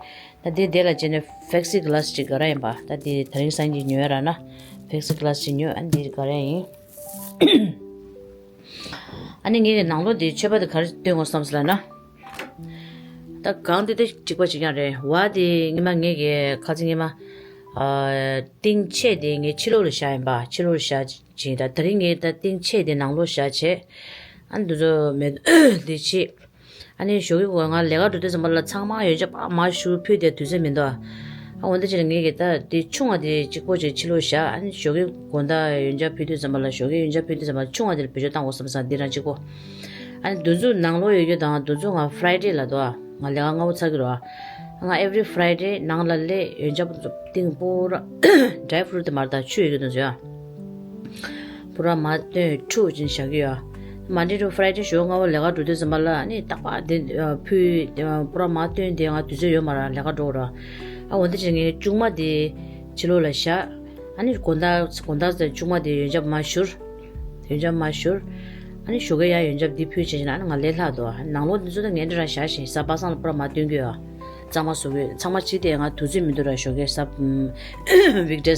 ད་འདི་དེ་ལ་བྱས་ནས་ཕེག་སི་གི་ལཱས་ཅིག་ག་ར་ཡིན་པ། ད་འདི་ད་རིང་སང་ཉིན་ཉོས་ར་ན། ཕེག་སི་གི་ལཱས་ཅིག་ཉོས། ཨ་འདི་ག་ར་ཡིན། ཨ་ནི་ངའི་ནང་ལོགས་འདི་མཆོད་པ་དེ་ག་རེ་སྟོན་དགོས་བསམ་སོང་ལབ་ན། ད་གང་འདི་དེ་འགྲིག་པ་ཅིག་ཀྱང་རེད། བ་དེ་སྔོན་མ་ངེད་ཀྱི་ཁ་ཚིག་སྔོན་མ། ཨ་ཏིང་ཕྱེད་དེ་ངའི་ཕྱི་ལོགས་ལ་བཞག་ཡིན་པ། ཕྱི་ལོགས་ལ་བཞག་ཅིང་། ད་དེ་རིང་ངས་ད་ཏིང་ཕྱེད་དེ་ནང་ལོགས་བཞག་བྱས། ཨ་ནི་འདི་ཚོ་མེད་འདི་ཕྱེད། ཨ་ནི་ཞོགས་ཀྱི་སྒོ་ང་ལས་ཀ་འགྲོ་དུས་ཙམ་པ་ལ་ཚང་མ་ཡོན་ཆབ་ཕར་མར་བཞུར་ཕུལ་དེ་དུས་ཚོད་མི་འདུག་ཨ་འོ་འདི་ཕྱིར་ངེད་ཀྱིས་ད་དེ་ཆུང་བ་དེ་གཅིག་པོ་ཅིག་ཕྱི་ལོགས་བཞག་ཨ་ནི་ཞོགས་ཀྱི་དགོང་དག་ཡོན་ཆབ་ཕུལ་དུས་ཙམ་པ་ལ། ཞོགས་ཀྱི་ཡོན་ཆབ་ཕུལ་དུས་ཙམ་པ་ལ་ཆུང་བ་དེ་ལ་བེད་སྤྱོད་བཏང་དགོས་བསམ་སོང་། འདི་རང་གཅིག་པོ། ཨ་ནི་འདི་ཚོ་ནང་ལོགས་ཡོད་རྒྱུ་དང་འདི་ཚོ་ང་ཕ་རའེ་ཌེ་ལ་འདུག་ང་ལས་ཀ་སྔ་པོ་ཚར་གྱི་རེད། ང་ཨེ་ཝ་རི་ཕ་རའེ་ཌེ་ནང་ལ་སླེབས། ཡོན་ཆབ་ཏིང་པུ་ར་ཌ་རའི་ཕ་རུཊ་དེ་མར་དང་ཆུ་ཡོད་རྒྱུ་དེ་ཚོ་ཡ། པུ་ར་མར་བཏོན་འཁྲུ་བྱིན་བཞག་གི་ཡོད། མན་ཌེ་ཊུ་ཕ་རའེ་ཌེ་ཞོགས་སྔ་པོ་ལས་ཀ་འགྲོ་དུས་ཙམ་པ་ལ་ཨ་ནི་རྟག་པར་དེ་ཕུལ། པུ་ར་མར་བཏོན་དེ་ང་དུས་ཚོད་ཡོད་མ་རེད། ལས་ཀ་འགྲོ་ར། ཨ་འོ་འདི་བྱས་ངས་ཆུང་མ་དེ་ཕྱི་ལོགས་ལ་བཞག་ཨ་ནི་དགོང་དག་དགོང་དག་ཆུང་མ་དེ་ཡོན་ཆབ་མར་བཞུར། ཡོན་ཆབ་མར་བཞུར། ཨ་ནི་ཞོགས་ཀས་ཡང་ཡོན་ཆབ་འདི་ཕུལ་བྱས་བྱས་ན་ཨ་ནི་ང་ལས་སླ་འདུག་ནང་ལོགས་འདི་ཚོ་ད་ངས་འདི་རང་བཞག་བཞིན་གཟའ་པ་སངས་ལ་པུ་ར་མར་བཏོན་གྱི་ཡོད། གཙང་མ་བཟོ་གི་ཡོད། ཚང་མ་བྱས་ཏེ་ང་དུས་ཚོད་མི་འདུག་ར། ཞོགས་ཀས་གཟའ་ཝིག་ཌེ་ལ།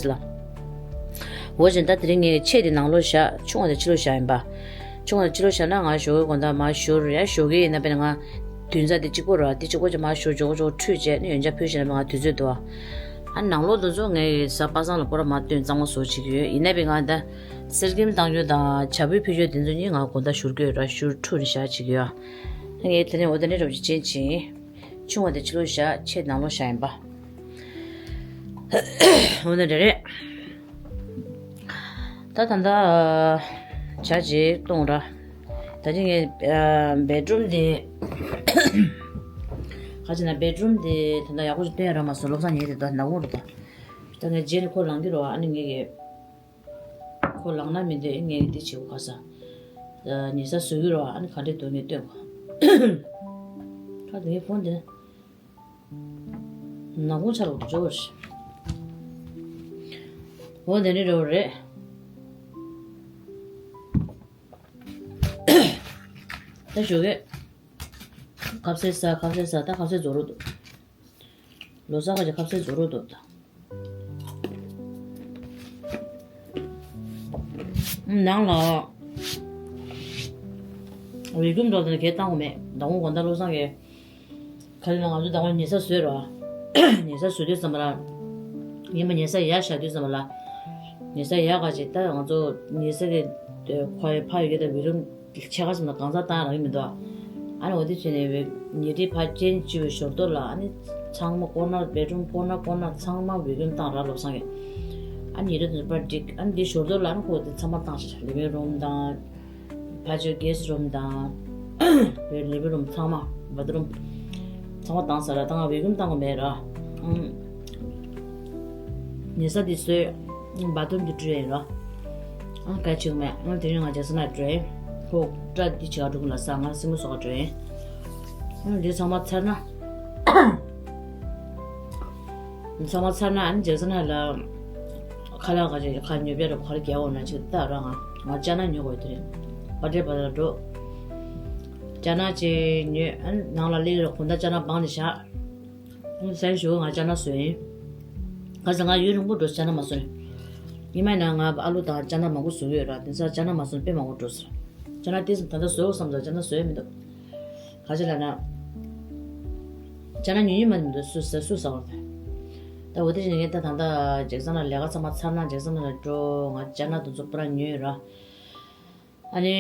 འོ་བྱས་ད་དེ་རིང་ངས་ཕྱེད་དེ་ནང་ལོགས་བཞག་ཆུང་བ་དེ་ཕྱི་ལོགས་བཞག་ཡིན་པ། ཆུང་བ་དེ་ཕྱི་ལོགས་བཞག་ན་ང་ཞོགས་ཀས་དགོང་དག་མར་བཞུར། ཡ་ཞོགས་ཀས་ཡིན་ན་དཔེར་ན་ང་དུས་མཚམས་དེ་གཅིག་པོ་ར། དེ་གཅིག་པོ་ཅིག་མར་བཞུར་ཇོ་ཇོ་འཁྲུད་བྱས་ནས་ཡོན་ཆབ་ཕུལ་བྱས་ན་ང་དུས་ཚོད་འདུག་ཨ་ནང་ལོགས་འདི་ཚོ་ངས་གཟའ་པ་སངས་ལ་པུ་ར་མར་བཏོན་གཙང་མ་བཟོ་བྱེད་ཀྱི་ཡོད། ཡིན་ན་དཔེར་ང་ད་གསེར་སྐྱེམས་བཏང་རྒྱུ་དང་བྱ་ཕོའི་ཕུལ་རྒྱུ་དེ་ཚོ་གཉིས་ང་དགོང་དག་བཞུར་གྱི་ཡོད་ར། བཞུར་འཁྲུ་ནས་བཞག་བྱེད་ཀྱི་ཡོད། ངས་དེ་ནས་འོ་དེ་འདྲ་འདྲ་པོ་ཅིག་ཅན་ཅིང་། ཆུང་བ་དེ་ཕྱི་ལོགས་བཞག་ཕྱེད་ནང་ལོགས་བཞག་ཡིན་པ། འོ་ན་རེ་རེད། ད་ད་ལྟ་ཇ་ཅིག་བཏུང་ར། ད་ཅི་ངས་བེད་རུམ་དེ་ག་ཅི་ན་བེད་རུམ་དེ་ད་ལྟ་ཡག་པོ་ཞིག་སྟོན་ཡ་རག་མ་སོང་། བློ་བཟང་ཉལ་དེ་ད་ནག་ཁུང་རེད། ད་ད་ངས་རྗེས་ནས་ཁོ་ལངས་ཀྱི་རེད་བ། ཨ་ནི་ངས་ཀྱི་ཁོ་ལངས་ན་མི་འདོད། ངས་འདི་བྱེད་དགོས་ག་ས། ཉལ་ས་བཟོ་གི་རོགས། ཨ་ནི་ག་འདྲས་འདུག་ངས་སྟོན་གོ། ཁ་དེ་ངའི་ཕོན་དེ་ནག་ཁུང་ཆ་ལོག་ཏུ་འཇོག་རེད། འོ་དེ་ནི་རེད་རེད། ད་ཞོགས་ཀས་ཁ་ཟས་ཟ། ཁ་ཟས་ཟ། ད་ཁ་ཟས་རྫོགས་རོགས་འདུག་ལོ་གསར་ག་ཅིག་ཁ་ཟས་རྫོགས་རོགས་འདུག་ད་ནང་ལ་བེད་ཀུམ་འགྲོ་དང་གས་བཏང་གོ་མེད། ཟླ་ངོ་དགོང་དག་བློ་བཟང་གིས་ག་རེ་ལ་ང་ཚོ་ཟླ་ངོ་ཉལ་ས་བཟོས་རོགས། ཉལ་ས་བཟོས་དུས་ཙམ་པ་ལ་ཉི་མ་ཉལ་ས་ཡར་བཞག་དུས་ཙམ་པ་ལ་ཉལ་ས་ཡར་ག་ཅིག་ད་ང་ཚོ་ཉལ་ས་གི་ཁོའི་ཕ་ཡི་གེ་དང་བེད་ཀུམ་ཕྱེད་ཀ་ཙམ་ལ་གང་ཟག་བཏང་རག་གི་མི་འདུག་ཨ་ནི་འོ་དེ་བྱས་ནས་ཉལ་ཁྲིའི་ཕར་སྤྱན་གཅིག་པའི་ཞོར་དོར་ལ་ཨ་ནི་ཚང་མ་ཀོར་ནར། བེད་རུམ་ཀོར་ནར་ཀོར་ནར་ཚང་མ་བེད་ཀུམ་བཏང་རག་བློ་བཟང་གིས། ཨ་ནི་ཉལ་ཁྲི་དེ་ཚོ་ཕར་བསྒྲིགས། ཨ་ནི་དེའི་ཞོར་དོར་ལ་ཨ་ནི་ཁོ་དེ་ཚང་མ་བཏང་ཤག་ལི་ཝིང་རུམ་དང་། ཕར་ཕྱོགས་གྷེ་སི་ཊི་རུམ་དང་། ལི་ཝིང་རུམ་ཚང་མ། བཱ་ཐི་རུམ་ཚང་མ་བཏང་ཚར་ར། ད་ང་བེད་ཀུམ་བཏང་གི་མེད་ར། ཨང་། ཉལ་ས་དེ་བཟོས། བཱ་ཐི་རུམ་དེ་བཀྲུས་ཡིན་ར། ཨང་། ག་ཅིག་མེད། ཨང་། དེ་རིང་ང་ཇེག་སན་ལ་འགྲོ་ཡིན། ཁོ་སྐྲ་འདི་བྱེད་ག་འགྲོ་གི་ལ་ས། ང་སེན་མོ་བཟོ་ག་འགྲོ་ཡིན། ཨང་། འདི་ཚང་མ་ཚར་ན། ཚང་མ་ཚར་ན་ཨ་ནི་ཇེག་སན་ལ་ཁ་ལག་ག་ཅིག་ཁ་ཉོ་བྱ་རུ་ག་རེ་རྒྱག་འོང་ན་ཅིག་ལྟ་ར། ང་ང་ཅ་ན་ཉོ་དགོས་དེ་རེད། པ་ཏྲེ་པ་ལ་འགྲོ། ཅ་ན་ཅིག་ཉོས། ཨ་ནི་ནང་ལ་སླེབས་ར་དགོང་དག་ཅ་ན་སྦངས་ནས་བཞག་ཨ་ནི་གསལ་ཞུ་ང་ཅ་ན་བཟོས་ཡིན། ག་ས་ང་ཡུན་རིང་པོ་འགྲོ་ཅ་ན་མ་བཟོས་ནས། ཉི་མ་ནང་ང་ཨ་ལུ་དང་ཅ་ན་མང་པོ་བཟོ་གི་ཡོད་ར། དེ་ཚོ་ཅ་ན་མ་བཟོ་ན་དཔེ་མང་པོ་འགྲོ་ཟེར། ཅ་ན་ཏིས་ད་ལྟ་བཟོ་བསམ་ཙང་ཅ་ན་བཟོ་ཡ་མི་འདུག་ག་ཅི་ལབ་ན། ཅ་ན་ཉོ་ཉོ་མ་མི་འདུག་སུ་ཟ་སུ་ཟ་བར་ཐལ། ད་འོ་དེ་བཞིན་ངས་ད་ད་ལྟ་ཇེག་སན་ལ་ལས་ཀ་ཚང་མ་ཚར་ན་ཇེག་སན་ལ་འགྲོ། ང་ཅ་ན་དེ་ཚོ་པུ་ར་ཉོས་ར། ཨ་ནི།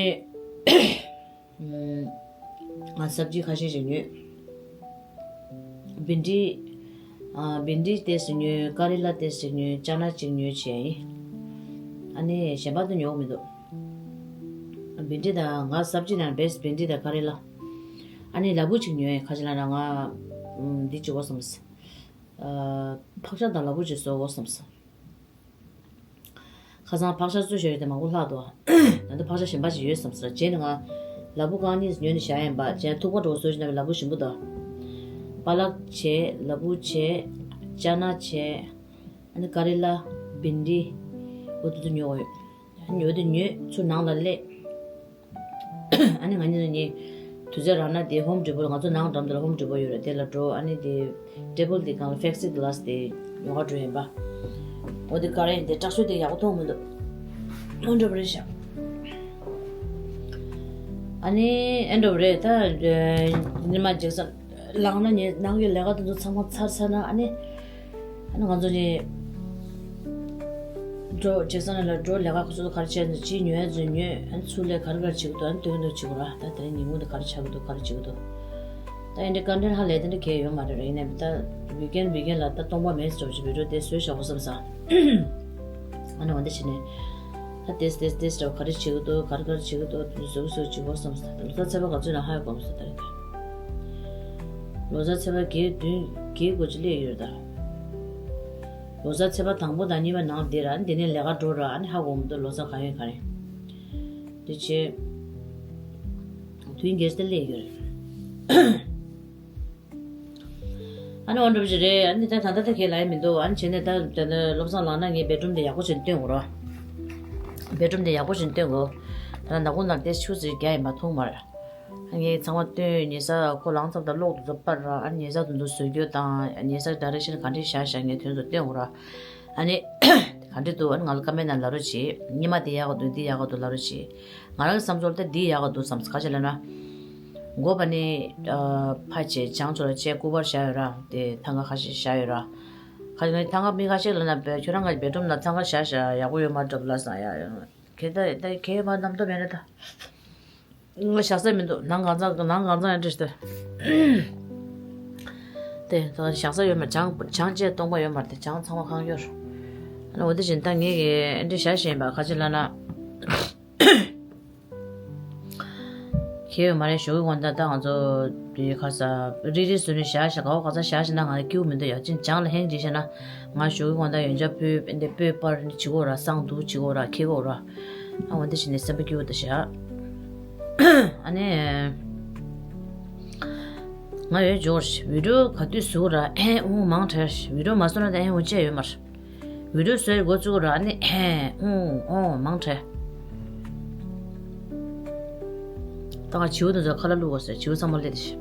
ང་སབ་ཇི་ཁ་ཤས་ཤིག་ཉོས། བིན་ཌི། ཨ། བིན་ཌི་ཏོག་ཙམ་ཉོས། ཀ་རི་ལ་ཏོག་ཙམ་ཉོས། ཅ་ན་གཅིག་ཉོས་བྱས་ཡིན། ཨ་ནི་གཞན་པ་དེ་ཉོ་མི་འདུག་བིན་ཌི་དང་། ང་སབ་ཇི་ནང་བེ་སི་བིན་ཌི་དང་ཀ་རི་ལ། ཨ་ནི་ལ་ཕུག་གཅིག་ཉོས་ཡིན། ཁ་ཅིག་ལ་ན་ང་། འདི་བྱེད་དགོས་བསམས། ཨ། ཕག་ཤ་དང་ལ་ཕུག་གཅིག་བཟོ་དགོས་བསམས། ཁ་སང་ཕག་ཤ་བཟོས་བཞག་ཡོད་དེ་མང་པོ་ལྷག་འདུག་ད་ལྟ་ཕག་ཤ་གཞན་པ་ཞིག་ཡོད་བསམ་སོང་། རྗེས་ནས་ང་ལ་ཕུག་རྐང་གཉིས་ཉོས་ནས་བཞག་ཡིན་པ། རྗེས་ཐུག་པ་འགྲོ་བཟོས་བཞག་ན་ལ་ཕུག་ཞིམ་པོ་འདུག་པ་ལག་བྱས། ལ་ཕུག་བྱས། ཅ་ན་བྱས། ཨ་ནི་ཀ་རི་ལ། བིན་ཌི། འོ་དེ་ཚོ་ཉོ་དགོས་ཡོད། ཨ་ནི་ཉོ་དེ་ཉོས་ཚུར་ནང་ལ་སླེབས། ཨ་ནི་ང་གཉིས་གཉིས། དུས་ཚོད་རག་ན་དེ་ཧོམ་ཌི་པོ་ལ། ང་ཚོ་ནང་འགྲམ་དུ་ལ་ཧོམ་ཌི་པོ་ཡོད་རེད། དེ་ལ་འགྲོ། ཨ་ནི་དེ་ཊེ་བལ་དེ་སྒང་ལ་ཕེག་སི་གི་ལ་སི་དེ་ཉོ་ག་འགྲོ་ཡིན་པ། འོ་དེ་ག་རེ་ཡིན། དེ་སྐྲག་ཤོས་དེ་ཡག་པོ་མཐོང་མི་འདུག་ཨོ་འགྲོ་བ་རེད་ཤག་ཨ་ནི་ཨེ་འགྲོ་བ་རེད། ད་ཉི་མ་ཇེག་སན་ལངས་ན་ནི་ནང་གི་ལས་ཀ་དེ་ཚོ་ཚང་མ་ཚར་ཚར་ན། ཨ་ནི། ཨ་ནི་ང་ཚོ་ནི་འགྲོ། ཇེག་སན་ལ་འགྲོ། ལས་ཀ་ཁོ་ཚོ་ག་རེ་བྱས་ནས་ཅི་ཉོས་ཚོ་ཉོས། ཨ་ནི་ཚུར་ལ་ག་རེ་ག་རེ་བྱེད་ཀྱི་འདུག་ཨ་ནི་སྟོན་གྱི་འདུག་བྱེད་དགོས་ར། ད་དེ་རིང་ཉིན་གུང་དུ་ག་རེ་ཆགས་ཀྱི་འདུག་ག་རེ་བྱེད་ཀྱི་འདུག་ད་ཨེ་འདྲའི་ཀོན་ཊེན་ཧ་ལས་དེ་འདྲ་གས་ཡོད་མ་རེད་ར། ཡིན་ནའི་ད་ཝིག་ཨེན་ཝིག་ཨེན་ལ་ད་སྟོང་པ་མེད་ཟེར་བ་ཞིག་བི་ཌི་ཡོ་དེ་བཟོས་བཞག་གོ་བསམ་ས། ཨ་ནི་འོ་འདི་བྱས་ནས་ད་དེས་དེས་དེས་འདྲ་བ་ག་རེ་བྱེད་ཀྱི་འདུག་ག་རེ་ག་རེ་བྱེད་ཀྱི་འདུག་དེ་བཟོ་གི་བཟོ་གི་བྱེད་གོ་བསམ་ས། ད་ལོ་གསར་ཚེས་པ་ག་ཚོད་ན་ཧ་གོ་བསམ་ས། ད་རེད། ལོ་གསར་ཚེས་པ་བརྒྱད་བདུན་བརྒྱད་དགུ་ཅིག་སླེབས་ཡོད་རེད་ད། ལོ་གསར་ཚེས་པ་དང་པོ་དང་གཉིས་པ་ནང་བསྡད་ར། ཨ་ནི་དེ་ནས་ལས་ཀ་འགྲོ་ར། ཨ་ནི་ཧ་གོ་མི་འདུག་ལོ་གསར་ག་ཡོད་ག་རེད། དེ་བྱས། དུས་རྒྱས་སྟེ་སླེབས་ཡོད་རེད། ཨ་ནི་འོ་འདྲ་པོ་ཅིག་རེད། ཨ་ནི་ད་ད་ལྟ་ད་གས་ལ་ཡ་མི་འདུག་ཨ་ནི་བྱས་ནས་ད་ད་ནི་བློ་བཟང་ལངས་ན་ངས་བེད་རུམ་དེ་ཡག་པོ་ཅིག་སྟོན་དགོས་ར། བེད་རུམ་དེ་ཡག་པོ་ཅིག་སྟོན་དགོས། ད་ནག་ཁུང་ནང་ཏོག་ཙམ་ཆུ་ཟིག་རྒྱག་ཡིན་པ་མཐོང་མ་རེད། ངས་ཚང་མ་སྟོན། ཉེ་ས་ཁོ་ལངས་ཙམ་ད་གློག་དེ་ཚོ་སྤར་ར། ཨ་ནི་ཉེ་ས་དེ་ཚོ་བཟོ་རྒྱུ་དང་། ཉེ་ས་ཌའི་རེག་ཤན་ག་འདྲས་བཞག་བཞག་ངས་དེ་ཚོ་སྟོན་དགོས་ར། ཨ་ནི་ག་འདྲས་འདུག་ཨ་ནི་ང་ལ་ཀོ་མེན་ནང་ལབ་རོགས་གྱིས། ཉི་མ་འདི་ཡག་ག་འདུག་འདི་ཡག་ག་འདུག་ལབ་རོགས་གྱིས། ང་རང་གི་བསམ་ཚུལ་ད་འདི་ཡག་ག་འདུག་བསམ། ག་ཅི་ལབ་ན། མགོ་པ་ནི་ཨ་ཕ་བྱས། བྱང་ཕྱོགས་ལ་བྱས། སྐུ་པར་བཞག་ཡོད་ར། དེ་ཐང་ག་ཁ་ཤས་བཞག་ཡོད་ར། ཁ་ཤས་ཐང་ག་མི་ཁ་ཤས་ལབ་ན་བེ་ཁྱོད་རང་གི་བེད་རུམ་ལ་ཐང་ག་བཞག་བཞག་ཡག་པོ་ཡོད་མ་འགྲོ་ལབ་སོང་ཡ། གལ་ད་ད་གལ་མ་རྣམ་རྟོག་མེད་ན་ད། ང་བཞག་ས་མི་འདུག་ནང་གང་ཚང་ནང་གང་ཚང་ཡང་འདྲ་ཞིག་ད། དེ་ད་བཞག་ས་ཡོད་མ། བྱང་བྱང་བཅས་སྟོང་པ་ཡོད་མ་རེད། བྱང་ཚང་མ་ཁང་ཡོད། ཨ་ནི་འོ་དེ་བཞིན་ད་ངས་གི་འདི་བཞག་བཞིན་པ་ག་ཅི་ལབ་ན། ཁྱེད་ཡོད་མ་རེད། ཞོགས་ཀྱི་དགོང་དག་ད་ང་ཚོ་དེ་ག་ས་རི་རི་སུ་ནི་བཞག་བཞག་ག་བ་ག་ས་བཞག་བཞག་ན་ང་ལ་སྐྱིད་པོ་མི་འདུག་ཡ། ཅིན་བྱང་ལ་ཧེང་བྱས་བཞག་ན། ང་ཞོགས་ཀྱི་དགོང་དག་ཡོན་ཆབ་ཕུལ། འདི་སྤོས་སྤར་ནི་བྱེད་དགོས་ར། བསང་བདུག་བྱེད་དགོས་ར། འཁྱེར་དགོས་ར། ཨ་འོ་འདི་བྱས་ནས་སེམས་པ་སྐྱིད་པོ་འདུག་ཤག་ཨ་ནི། ང་ཡོད་འཇོག་ར། བི་ཌིའོ་ག་དུས་བཟོ་ར། ཨེ་ཨུང་མང་དྲགས། བི་ཌིའོ་མ་བཟོ་ན་ད་ཨེ་ཨུང་བཅད་ཡོད་མ་རེད། བི་ཌིའོ་བཟོས་འགོ་བཙུགས་ར། ཨ་ནི་ཨེ་ཨུང་ཨོང་མང་དྲགས། ད་ང་བྱིའུ་དེ་ཚོ་ཁ་ལག་བླུག་དགོས་ཟེར། བྱིའུ་ཚང་མ་སླེབས་ཏེ།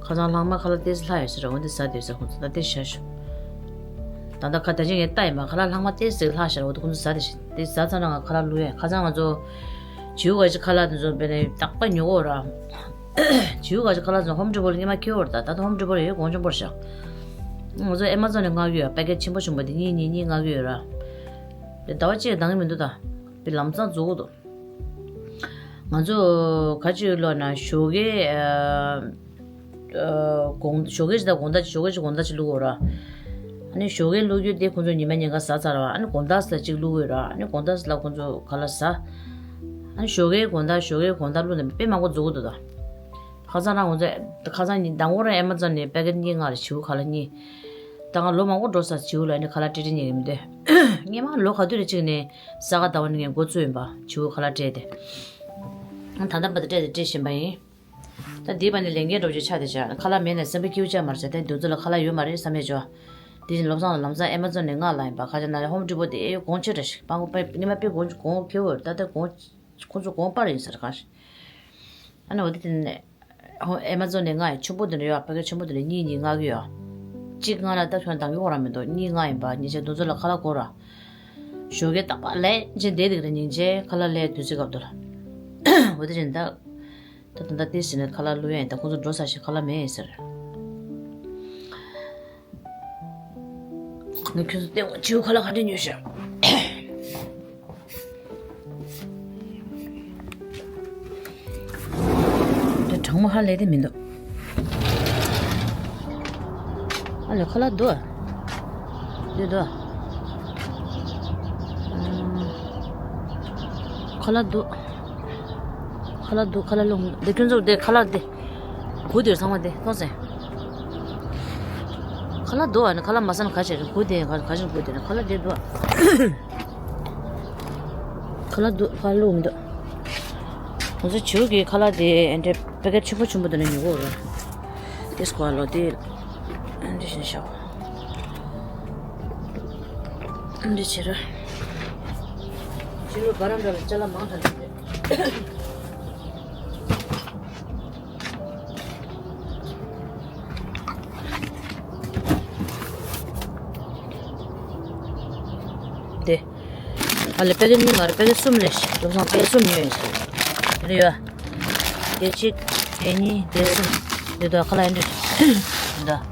ཁ་སང་ལྷག་མ་ཁ་ལག་ཏོག་ཙམ་ལྷག་ཡོད་ཟེར་ར། འོ་འདི་ཟ་དེ་ཟ། ཁོང་ཚོ་ད་ལྟ་ཤ་ཞོ། ད་ལྟ་ཁ་ད་ཅི་ངས་ལྟ་ཡིན་པ། ཁ་ལག་ལྷག་མ་ཏོག་ཙམ་ལྷག་ཤག་ར། འོ་དེ་ཁོང་ཚོ་ཟ་དེ་ཤི། དེ་ཟ་ཚར་ན་ང་ཁ་ལག་བླུག་ཡས། ཁ་སང་ང་ཚོ་བྱིའུ་ག་ཅི་ཁ་ལག་དེ་ཚོ་བས་ནས་རྟག་པར་ཉོ་གོ་ར། བྱིའུ་ག་ཅི་ཁ་ལག་དེ་ཚོ་ཧོམ་ཌི་པོ་ལ་སྔོན་མ་ཁྱེར་བར་ད། ད་ལྟ་ཧོམ་ཌི་པོ་ལ་ཡོད་གོང་ཆེན་པོར་ཤག་ང་ཚོ་ཨེ་མ་ཛོན་ནས་མངགས་ཀྱི་ཡོད། པེ་ཀེ་ཊི་ཆེན་པོ་ཆེན་པོ་དེ་གཉིས་གཉིས་གཉིས་མངགས་ཀྱི་ཡོད་ར། དེ་ཟླ་བ་གཅིག་འདང་གི་མི་འདུག་ད། དཔེ་ལམ་སང་རྫོགས་ཀྱི་འདུག་ང་ཚོ་ག་ཅིག་ལོ་ན་ཞོགས་ཀའི་ཨ་ཨ་དགོང་ཞོགས་ཀའི་ཅིག་དང་དགོང་དག་ཅིག་ཞོགས་ཀའི་ཅིག་དགོང་དག་ཅིག་བླུག་དགོས་ར། ཨ་ནི་ཞོགས་ཀའི་བླུག་རྒྱུ་དེ་ཁོང་ཚོ་ཉི་མ་ཉིན་གང་ཟ་ཚར་བ། ཨ་ནི་དགོང་དག་ལ་ཅིག་བླུག་དགོས་ར། ཨ་ནི་དགོང་དག་ལ་ཁོང་ཚོ་ག་ལ་ཟ། ཨ་ནི་ཞོགས་ཀའི་དགོང་དག་ཞོགས་ཀའི་དགོང་དག་བླུག་ནས་དཔེ་མང་པོ་རྫོགས་ཀྱི་འདུག་ད། ཁ་སང་རང་ཁོང་ཚོ་ཁ་སང་ཉིན་དང་པོ་རང་ཨེ་མ་ཛོན་ནས་པེ་ཀེ་ཊི་གཉིས་མངགས་རེད། བྱིའུ་ཁ་ལག་གཉིས། ད་ང་ལོ་མང་པོ་འགྲོ་ས་བྱིའུ་ལ་ཨ་ནི་ཁ་ལག་སྤྲད་སྤྲད་ཉན་གྱི་མི་འདུག་སྔོན་མ་ལོ་ག་དུས་རེ་གཅིག་ནས་ས་ག་ཟླ་བ་ནས་ངས་འགོ་བཙུགས་ཡིན་པ། བྱིའུ་ཁ་ལག་སྤྲད་དེ། ད་ལྟ་བར་དུ་སྤྲད་དེ་སྤྲད་བཞིན་པ་ཡིན། ད་འདི་བར་ནས་ལས་འགན་འགྲོ་རྒྱུ་ཆགས་བསྡད་ཤག་ཁ་ལག་མེད་ན་སེམས་པ་སྐྱིད་པོ་ཆགས་མ་རེད་ཟེར། ད་འདི་ཚོ་ལ་ཁ་ལག་ཡོད་མ་རེད་བསམ་ཡས་ཅོ། དེ་བཞིན་བློ་བཟང་ལ་ལམ་སང་ཨེ་མ་ཛོན་ནས་མངགས་ལབ་ཡིན་པ། ཁ་ཅིག་ན་ཧོམ་ཌི་པོ་དེ་ཨེ་གོང་ཆེ་དྲགས་ཤག་སྔོན་མ་དཔེ་སྔོན་མ་དཔེ་གོང་གོང་ཁེ་བོ་ད་ལྟ་གོང་ཁོང་ཚོ་གོང་སྤར་ཡིན་ཟེར་ག་ཨ་ནི་འོ་དེ་དེ་ནས། ཧོ་ཨེ་མ་ཛོན་ནས་མངགས་ཡོད། ཆེན་པོ་དེ་འདྲ་ཡོད། ཕ་གི་ཆེན་པོ་དེ་འདྲ་གཉིས་གཉིས་མངགས་ཀྱི་ཡོད། གཅིག་ལྔ་ལ་ད་ཁྱོད་འདང་གི་འོ་ར་མི་འདུག་གཉིས་ལྔ་ཡིན་པ་ཉིན་ཆ་དུས་ཚོད་ལ་ཁ་ལག་གོ་ར། ཞོགས་ཀས་རྟག་པར་ལས་ཅན་བསྡད་འདུག་ར་ཉིན་ཆའི་ཁ་ལག་ལས་དུས་ཚོད་སྐབས་དུ་ལ། འོ་དེ་བཞིན་ད། ད་ད་ལྟ་ཏེ་ཟིན་ནས་ཁ་ལག་བླུག་ཡ་ཡིན། ད་ཁོང་ཚོ་འགྲོ་ས་ཞིག་ཁ་ལག་མེད་ཡིན་ཟེར། ངས་ཁྱོད་ཚོ་སྟེང་འོག་བྱིའུ་ཁ་ལག་ག་འདྲ་ཉོས་ཤག་དེ་གྲང་མོ་ཧ་ལས་དེ་མི་འདུག་ཨ་ལས་ཁ་ལག་འདུག་ཨ། འདི་འདུག་ཨ། ཁ་ལག་འདུག་ཁ་ལག་འདུག་ཁ་ལག་ལོངས་འདི་ཁྱོད་ཚོ་འདི་ཁ་ལག་འདི། གུ་དེར་ཚང་མ་དེ་མཐོང་སེ། ཁ་ལག་འདུག་ཨ་ནི་ཁ་ལག་མ་ཟ་ན་ག་བྱེད་རེད། གུ་དེ་ག་ག་བྱེད་གུ་དེ་ནི་ཁ་ལག་དེ་འདུག་ཨ། ཁ་ལག་འདུག་ཁ་ལག་མི་འདུག་ང་ཚོ་བྱིའུ་གི་ཁ་ལག་དེ་ཨེ་འདྲ་པེ་ཀེ་ཊི་ཆེན་པོ་ཆེན་པོ་དེ་ནས་ཉོ་གི་ཡོད་རེད། དེ་སྐོར་ལོ་དེ་ཨེ་འདྲ་བཞིན་བཞག་ཨེ་འདྲ་བྱེད་ར། ཕྱི་ལོ་བར་འདྲ་ལ་ཅ་ལག་མང་དྲགས་འདུག་དེ། ཨ་ལས་པེ་ཀེ་ཊི་གཉིས་མ་རེད། པེ་ཀེ་ཊི་གསུམ་རེད། བློ་བཟང་པེ་ཀེ་ཊི་གསུམ་ཉོས་ཡིན་ཟེར། དེ་ཡོད། དེ་གཅིག་དེ་གཉིས་དེ་གསུམ། དེ་དོ་ཁ་ལག་ཨེ་འདྲ་འདུག་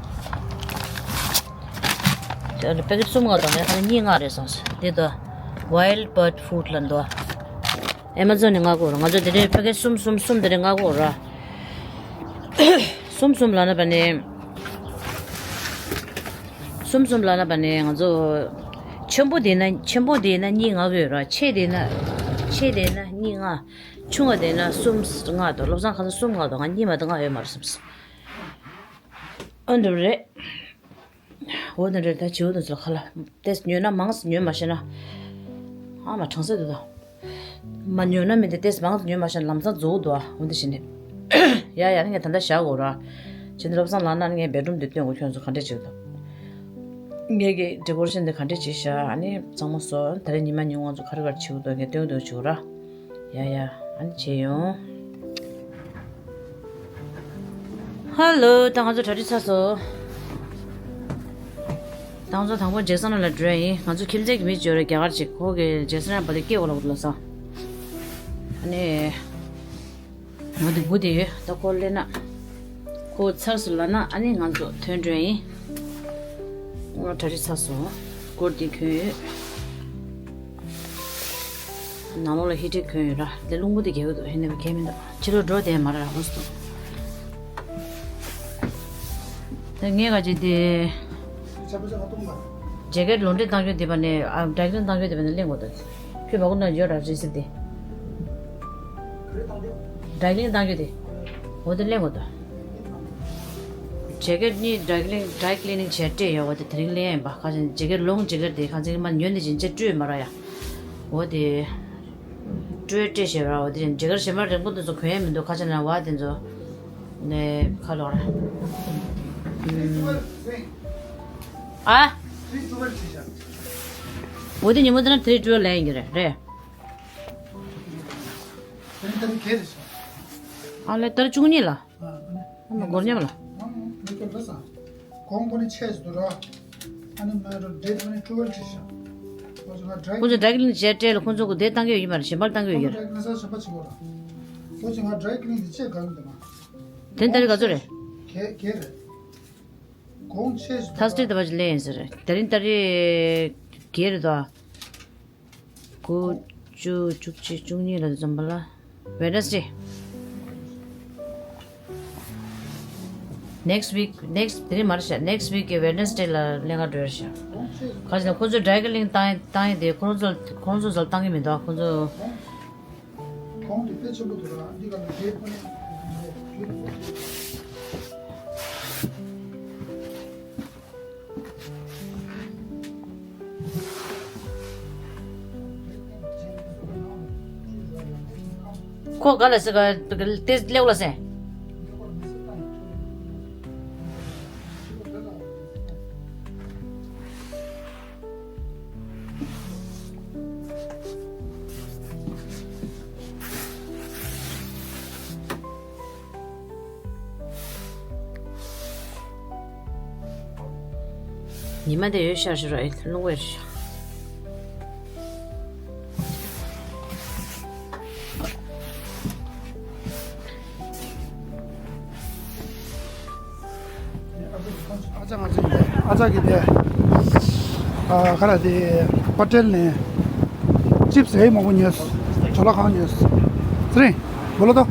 དེ་ཨ་ལས་པེ་ཀེ་ཊི་གསུམ་ལྔ་དང་ནས་ཁ་ལག་གཉིས་ལྔ་རེད་སོང་ཟེར། དེ་དོ་Wild Bird Food ལ་འདུག་ཨེ་མ་ཛོན་ནས་མངགས་དགོས་རེད། ང་ཚོ་དེ་འདྲའི་པེ་ཀེ་ཊི་གསུམ་གསུམ་གསུམ་དེ་འདྲ་མངགས་དགོས་རེད། གསུམ་གསུམ་ལབ་ན་བ་ནི། གསུམ་གསུམ་ལབ་ན་བ་ནི་ང་ཚོ། ཆེན་པོ་དེ་ན་ཆེན་པོ་དེ་ན་གཉིས་མངགས་ཡོད་ར། ཆེ་དེ་ན། ཆེ་དེ་ན་གཉིས་མངགས། ཆུང་བ་དེ་ན་གསུམ་མངགས་འདུག་བློ་བཟང་ཁ་སང་གསུམ་མངགས་འདུག་ང་གཉིས་མ་གཏོགས་མངགས་ཡོད་མ་རེད་བསམ་སོང་། ཨ་འདྲ་རེད། འོ་དེ་འདྲ་ད་བྱིའུ་དེ་ཚོ་ཁ་ལག་ཏེས་ཉོས་ན་མང་ཙམ་ཉོས་མ་ཤེས་ན། ཨ་མ་གྲང་ས་འདུག་ད། མ་ཉོས་ན་མི་འདི་ཏེས་མང་ཙམ་ཉོས་མ་ཤེས་ན་ལམ་སང་རྫོགས་འདུག་ཨ། འོ་འདི་བཞིན་ནི། ཡ་ཡ་ནི་ངས་ད་ལྟ་བཞག་དགོས་ར། བྱས་ནས་བློ་བཟང་ལགས་ན་ངས་བེད་རུམ་འདི་སྟོན་དགོས། ཁྱོད་ཚོ་ག་འདྲས་བྱེད་འདུག་ངས་ཀྱི་ཌེ་ཀོ་རེ་ཤན་འདི་ག་འདྲས་བྱེད་ཤག་ཨ་ནི་གཙང་མ་བཟོ། ད་རེས་ཉི་མ་ཉིན་དབང་ཚོ་ག་རེ་ག་རེ་བྱེད་དགོས་འདུག་ངས་སྟོན་དགོས་བྱེད་དགོས་ར། ཡ་ཡ། ཨ་ནི་བྱས་ཡོང་། ཧ་ལོ། ད་ང་ཚོ་གྲ་སྒྲིག་ཚར་སོང་། ད་ང་ཚོ་དང་པོ་ཇེག་སན་ལ་འགྲོ་ཡ་ཡིན། ང་ཚོ་ཁྱིམ་མཚེས་ཀྱི་མི་ཅིག་ཡོད་རེད། རྒྱ་གར་ཅིག་ཁོ་གི་ཇེག་སན་ལ་བ་དེ་སྐྱེ་བ་ལ་བུ་ལ་ས། ཨ་ནི། ང་དེ་བུ་དེ་ཡོད། ད་ཁོ་སླེབས་ན། ཁོ་ཚར་སོང་ལབ་ན་ཨ་ནི་ང་ཚོ་ཐོན་འགྲོ་ཡ་ཡིན། ང་གྲ་སྒྲིག་ཚར་སོང་། སྐོར་དེ་གྱོན་ཡོད། ནང་ལོགས་ལ་ཧི་ཊར་གྱོན་ཡོད་ར། དེ་རླུང་བུ་དེ་རྒྱག་གི་འདུག་ཧི་ནས་གས་མི་འདུག་ཕྱི་ལོགས་འགྲོ་བསྡད་མ་ར་ཧོ་སི་ཏོ། དེ་ངས་ག་ཅིག་དེ། ཇེ་ཀེཊ་ལོན་ཌི་བཏང་རྒྱུ་དེ་བ་ནས་ཨ་ཌ་རའི་ཀི་ལིན་བཏང་རྒྱུ་དེ་བ་ནས་གླེང་དགོས་འདུག་ཁྱོད་བ་ཀུ་ན་ཡོད་ར་རི་སིབ་དེ། ཌ་རའི་ཀི་ལིན་བཏང་རྒྱུ་དེ། འོ་དེ་གླེང་དགོས་འདུག་ཇེ་ཀེཊ་གཉིས་ཌ་རའི་ཀི་ལིན་ཌ་རའི་ཀི་ལི་ནིང་བྱས་སྤྲད་ཡོད། འོ་དེ་དེ་རིང་ལེན་ཡིན་པ། ཁ་ཅིག་ཇེ་ཀེཊ་ལོང་ཇེ་ཀེཊ་དེ་ཁ་ཅིག་མ་ཉོས་ནས་ཅིན་ཅེ་སྤྲོད་མ་ར་ཡ། འོ་དེ། སྤྲོད་སྤྲད་བྱས་པ་ར། འོ་དེ་ཇེ་ཀེཊ་གཞན་པ་རིང་པོ་དེ་ཚོ་གོན་ཡ་མི་འདུག་ཁ་ཅིག་ན་བ་དེ་ཚོ། ནས་ཁ་ལོག་ར། ཨ། འོ་དེ་ཉིན་མོ་དེ་ན་ཐི་རི་ཊུ་ལེན་ཡིན་གྱི་རེད་རེད། ཨ་ལེ་ཏར་བཅུ་གཉིས་ལ། ཨ་མ་སྒོར་ཉམས་ལ། གོང་པོ་ནི་ཆེ་སུ་ར། ཨ་ནི་མ་རོ་ཌེ་ཊི་མ་ནི་ཊུ་ཝེལ་ཁྲི་ཤ། ཁོ་ཚོ་ང་ཌ་རའི་ཀི་ལིན་ཁོ་ཚོ་ཌ་རའི་ཀི་ལིན་བྱས་སྤྲད་ལ་ཁོ་ཚོ་གི་དེ་བཏང་གི་ཡོད་ཀྱི་མ་རེད། གཞན་པ་ལ་བཏང་གི་ཡོད་ཀྱི་རེད། ཁོ་ཚོ་ང་ཌ་རའི་ཀི་ལིན་དེ་ཆེ་གང་འདུག་ན། དེ་ད་རེས་ག་ཚོད་རེད། གེ་གེ་རེད། གོང་ཆེ་སུ་ཐར་སི་ཌེ་ད་བ་ཅི་ལེན་ཟེར་རེད། དེ་རིང་ད་རེས་གེ་རེད་དོ། དགུ། བཅུ། བཅུ་གཅིག་བཅུ་གཉིས་ལ་འཛོམས་པ་ལ། Wednesday. Next week, next དེ་རིང་མ་རེད་ཤག next week གི་Wednesday ལ་ལེན་ག་འགྲོ་ཡ་ཤག་ག་ཅི་ན་ཁོ་ཚོ་ཌ་རའི་ཀི་ལིན་བཏང་བཏང་ཡིན་དེ་ཁོ་ཚོ་ཁོ་ཚོ་ཚོ་བཏང་གི་མི་འདུག་ཁོ་ཚོ། གོང་དེ་དཔེ་ཆེན་པོ་འདུག་ར། འདི་ག་ལ་རྒྱས་པོ་ནི། ཁོ་ག་ལ་ཟེར་ག་ཏེ་ལེའུ་ལ་ཟེར། ཉི་མ་དེ་ཡོད་ཤར་ཤར་ར་ཨེ་རླུང་བས། ཨ་ཅག་ང་ཚོ་ཡིན་པས། ཨ་ཅག་གིས་དེ། ཨ་ག་ར་དེ་པ་ཏེལ་ནས་ཅིབ་སི་ཧེ་མང་པོ་ཉོས། ཇོ་ལ་གང་ཉོས། ཚེ་རིང་། འོ་ལོ་ཏོ།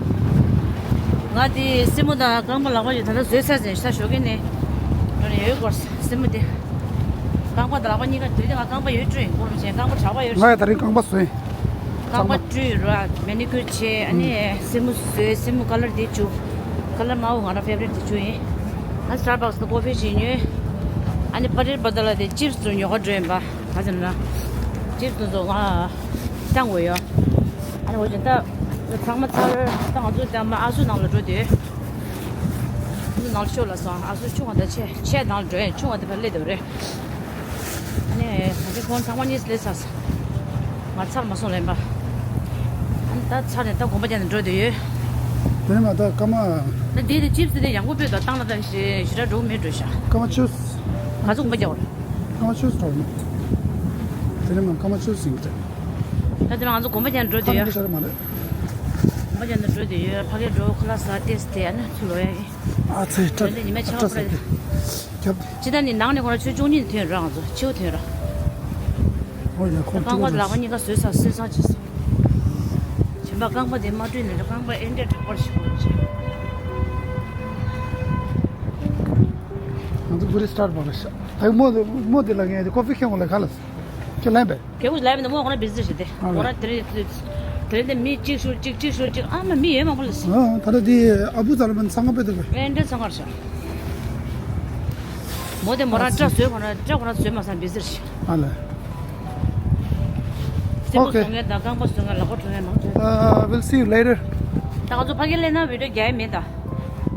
ང་དེ་སེན་མོ་དང་རྐང་པ་ལག་པ་ཡོད། ད་ལྟ་བཟོས་ཚར་ཟིན་ཤ་ཞོགས་ཀྱི་ནས་འགྲོ་ནས་ཡོད་སྐོར། སེན་མོ་དེ་རྐང་པ་དང་ལག་པ་གཉིས་ཀ་དེ་རིང་ང་རྐང་པ་ཡོད་སྤྲོད་ཡིན་སྐོར་བྱས། རྐང་པ་གྲགས་པ་ཡོད། ང་ཡང་ད་རིང་རྐང་པ་བཟོས། རྐང་པ་བཀྲུས་ར་མེ་ནི་ཁུར་བྱས། ཨ་ནི་སེན་མོ་བཟོས། སེན་མོ་ཀ་ལར་དེ་བྱུག་ཀ་ལར་དམར་པོ་ང་རང་ཕེ་ཝ་རིཊ་དེ་བྱུག་ཡིན། ཨ་སི་ཊར་བྷག་སི་དུ་ཀོ་ཕི་ཞིག་ཉོས། ཨ་ནི་པ་ཏེལ་པ་ཏེལ་ལ་དེ་ཅིབ་སི་ཚོ་ཉོ་ག་འགྲོ་ཡིན་པ། ག་ཟེར་ན་ཅིབ་སི་དེ་ཚོ་ང་བཏང་དགོས་ཡོད། ཨ་ནི་འོ་ཅན་ད་ཚང་མ་ཚར། ད་ང་ཚོ་ད་མ་ཨ་སུ་ནང་ལ་འགྲོ་དུས། ཨ་སུ་ནང་ལ་ཤོག་ལ་སོང་། ཨ་སུ་ཆུང་བ་ད་ཆེ་ཆེ་ནང་ལ་འགྲོ་ཡིན། ཆུང་བ་ད་ཕར་སླེབས་བསྡད་པ་རེད། ཨ་ནི་ད་ཅི་ཁོང་ཚང་མ་གཉིས་སླེབས་ཚར་སོང་། ང་ཚར་མ་སོང་ལེན་པ། ཨ་ནི་ད་ཚར་ནས་ད་གོམ་པ་རྒྱག་ནས་འགྲོ་དུས་ཡོད། དེ་ནས་མ་ད་སྐར་མ། ད་དེ་དེ་ཅིབ་སི་དེ་ཡང་སྒོ་སྤོས་དང་བཏང་ལ་ད་ཞེ་ཞེ་དྲག་འགྲོ་མེད་འགྲོ་ཤག་སྐར་མ་བཅུ། ག་ཚོད་གོམ་པ་རྒྱག་བར། སྐར་མ་བཅུ་འགྲོ་ནི། དེ་ནས་མ་སྐར་མ་བཅུ་ཟིན་ཏེ། ད་དེ་ང་ཚོ་གོམ་པ་རྒྱག་འགྲོ་དུས་ཡོད། ཤར་མ་རེད། གོམ་པ་རྒྱག་འགྲོ་དུས་ཡོད། ཕ་གིར་འགྲོ་ཁ་ལག་ཟ་ཏེས་དེ་ཨ་ནི་ཚུར་ལོག་ཡ་ཡིན། ཨ་ཚེ་སྐྲ། དེ་ནས་ཉི་མ་ཆ་བ་སྐྲ་ཁོ་ར་ཟ་ཡ། དེ་རྒྱབ། ཅི་ད་ནི་ནང་ནས་ཁོ་ར་ཆུ་ཆུང་གཉིས་ཐོན་ར། ང་ཚོ་ཆེའུ་ཐོན་ར། ཨོ་ཡ་ཁོ་རྐང་པ་ལག་པ་གཉིས་ཀ་བཟོས་ཚར་སོང་། སེམས་བཟང་བྱས་སོང་། བྱམས་པ་རྐང་པ་དེ་མ་བཀྲུས་ནས་རྐང་པ་ཨེ་འདྲས་དྲག་པོ་ཞིག་གོ་ར་ཅིག་ང་ཚོ་བུ་རི་སི་ཊར་བྷག་སི་ཤག་ད་མོ་མོ་དེ་ལ་ངས་དེ་ཀོ་ཕི་ཁྱེར་འོང་ལ་ག་ལ་ཁྱེད་ལན་པས། ཁྱེད་ཀྱིས་ལབ་མི་འདུག་མོ་ཁོ་རང་བི་ཟི་ཞིག་སྟེ། ཨ་ཁོ་རང་དེ་རིང་དེ་རིང་དེ་མི་གཅིག་ཤོར་གཅིག་གཅིག་ཤོར་གཅིག་ཨ་མ་མི་ཡོད་མང་པོ་ལ་སི། ཨ་ད་ལྟ་དེ་ཨ་བུ་ཙ་ལ་མན་ཚང་ཁ་པེ་དེ་ག་ཨེ་འདྲ་ཚང་ཁར་ཤག་མོ་དེ་མོ་རང་ཨ་སྐྲ་བཟོས་ཁོ་རང་སྐྲ་ཁོ་རང་བཟོས་མ་སང་བི་ཟི་ཞིག་ཨ་ལ། སེམས་པ་ཨོ་ཁེ། བཟོ་མཁན་དང་རྐང་པ་བཟོ་མཁན་ལག་པ་བྲོ་མཁན་མང་ཆེ། Uh, we'll see you later. ད་ང་ཚོ་ཕ་གིར་སླེབས་ན་བི་ཌིའོ་རྒྱག་ཡ་མེད་ད། ང་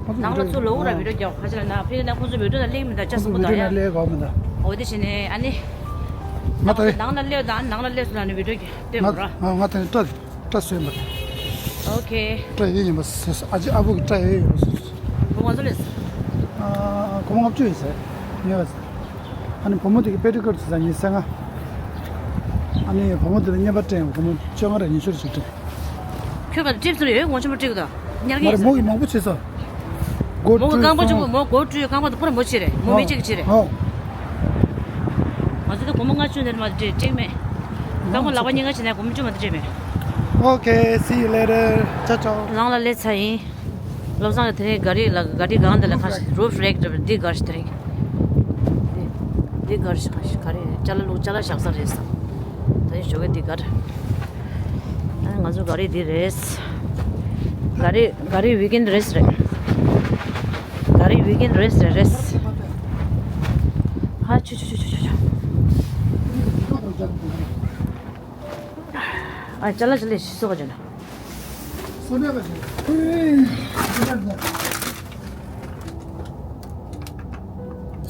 ཚོ་ནང་ལ་ཚུར་ལོག་ར་ཨ་བི་ཌིའོ་རྒྱག་ཁ་ཆེ་ལ་ན་ཕི་ན་ཁོང་ཚོ་བི་ཌིའོ་ན་སླེབས་མི་འདུག་ཅག་སོང་པོ་ད་ཡ། ཁོང་ཚོ་བི་ཌིའོ་ན་སླེབས་གོ་མི་འདུག་འོ་དེ་བྱས་ནས་ཨ་ནི། ང་ད་རེད། ནང་ལ་སླེབས་དང་ནང་ལ་སླེབས་སོང་ན་ནི་བི་ཌིའོ་སྟོན་ང་དགོས་ར། ང་ང་ད་རེད་སྐྲ་སྐྲ་བཟོས་མ་རེད། ཨོ་ཁེ། སྐྲ་ཡོད་ཡིན་པ་ཟེར་ཨ་ཅེ་ཨ་བུ་གི་སྐྲ་ཡོད་ཡིན་པ་ཟེར། བུ་ང་ཚོ་ལས། ཨ་སྒོར་མོ་ལྔ་བཅུ་ཡོད་ཟེར། ཉོས་པ་ཟེར། ཨ་ནི་བུ་མོ་དེ་གི་པེ་ཏི་ཀུར་ཟེར་ཉི་ཤུ་རྩ་ལྔ། ཨ་ནི་བུ་མོ་དེ་ལ་རྔན་པ་སྤྲད་ཡང་བུ་མོ་བཅོ་ལྔ་རེ་ཉི་ཤུ་རེ་ཞིག་སྤྲད། ཁྱོད་ག་ཏྲིབ་སུ་ཡོད་ངོ་ཆེན་པོ་ཏྲིབ་དང་ཉར་མ་གི་རེད་མོ་ཡིན་གི་མང་པོ་བྱེད་ས། མགོ་མོ་གི་བཀྲུས་རྐང་པ་སོང་། གཅིག་པོ་མོ་མགོ་བཀྲུས་རྐང་པ་དང་པོ་ར་མོ་བྱེད་རེད་མོ་མི་གཅིག་གི་བྱེད་རེད། ཨོ། ང་ཚོ་ད་སྒོར་མོ་ལྔ་བཅུ་ནས་མ་སྤྲད་སྤྲད་མེད། རྐང་པ་ལག་པ་གཉིས་ཀ་བྱེད་ནས་སྒོར་མོ་བཅུ་མ་སྤྲད་མེད། Okay, see you later. Ciao, ciao. ནང་ལ་སླེབས་ཚར་ཡིན། བློ་བཟང་གི་དེ་རིང་ག་རི་ལ་ག་རི་སྒང་དེ་ལ་ཁ་ཤས་རུབ་རེག་འདྲ་བ་འདི་གར་ཞིག་དེ་རིང་། འདི་འདི་གར་ཞིག་ཁ་ཤས་ག་རེ་ཅ་ལག་ལུག་ཅ་ལག་བཞག་ས་རེད་བསམ། ད་ཡིན་ཞོགས་ཀས་འདི་གར། ཨ་ང་ཚོ་ག་རི་འདི་རེད། ག་རི་ག་རི་ཝིག་ཨེན་རེད་རེད། ག་རི་ཝིག་ཨེན་རེད་རེད་རེད། ཧ་ཆུ་ཆུ། ཨ་ཅ་ལག་ཅ་ལག་ཞིག་གསོ་ག་ཅ་ལག་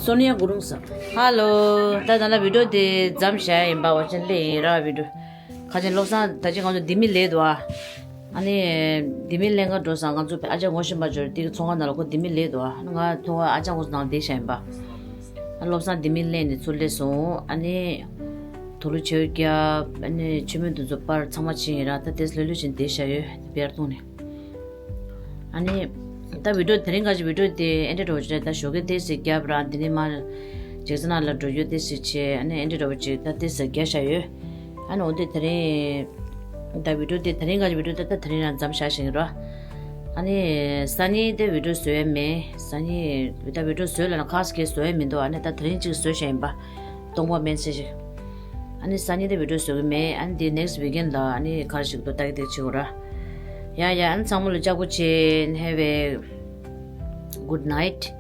སོ་ནི་ཡ་གུ་རུང་ས། ཧ་ལོ། ད་ད་ལ་བི་ཌིའོ་དེ་མཚམས་བཞག་ཡིན་པ། འོ་ཅན་ལེ་ཡིན་ར་བི་ཌིའོ། ཁ་ཅན་བློ་བཟང་ད་ཅི་ང་ཚོ་ལྡི་མི་ལེ་འདུག་ཨ། ཨ་ནི་ལྡི་མི་ལེ་ང་འགྲོ་སང་ང་ཚོ་ཨ་ཅག་ངོ་ཤེས་པ་འབྱོར་དེ་གི་ཚོང་ཁང་ནང་ལ་ཁོ་ལྡི་མི་ལེ་འདུག་ཨ། ང་ཐོག་ཨ་ཅག་ངོ་ནང་བསྡད་བཞག་ཡིན་པ། ཨ་བློ་བཟང་ལྡི་མི་ལེ་ནས་ཚུར་སླེབས་སོང་། ཨ་ནི་དུག་ལོག་མཆོད་རྒྱབ། ཨ་ནི་མཆོད་མེ་དེ་ཚོ་པར་ཚང་མ་ཕྱིན་ཡིན་ར། ད་དེས་ལྷོད་ལྷོད་བྱས་བསྡད་བཞག་ཡོད་དེ་པེར་བཏུང་ནས། ཨ་ནི་ད་བི་ཌིའོ་དེ་རིང་ག་ཅིག་བི་ཌིའོ་དེ་ཨེ་འདྲ་འགྲོ་བ་ཅིག་རེད། ད་ཞོགས་ཀས་ཏོག་ཙམ་རྒྱབ་ར། དེ་ནས་མར་ཇེག་སན་ན་ལ་འགྲོ་རྒྱུ་ཏོག་ཙམ་བྱས། ཨ་ནི་ཨེ་འདྲ་འགྲོ་བ་ཅིག་ད་ཏོག་ཙམ་རྒྱབ་བཞག་ཡོད། ཨ་ནི་འོ་དེ་དེ་རིང་ད་བི་ཌིའོ་དེ་དེ་རིང་ག་ཅིག་བི་ཌིའོ་དེ་ད་དེ་རིང་རང་མཚམས་བཞག་བཞག་ཡིན་ར། ཨ་ནི་སང་ཉིན་དེ་བི་ཌིའོ་བཟོ་ཡ་མེད། སང་ཉིན་ད་བི་ཌིའོ་བཟོས་ལ་ན་ཁ་སྐད་བཟོ་ཡ་མི་འདུག་ཨ་ནི་ད་དེ་རིང་ཅིག་བཟོས་བཞག་ཡིན་པ། སྟོང་པ་མེད་ཚེ་ཞིག་ཨ་ནི་སང་ཉིན་དེ་བི་ཌིའོ་བཟོ་གི་མེད། ཨ་ནི་དེ་ནེག་སི་ཝིག་ཨེན་ལ་ཨ་ནི་ག་རེ་ཞིག་འདུག་ལྟ་གི་ལྟ་གི་བྱེད་དགོས་ར། ཡ་ཡ། ཨ་ནི་ཚང་མ་ལ་ལྕགས་པོ་བྱེད། Have a good night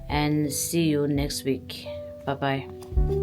and see you next week. Bye bye.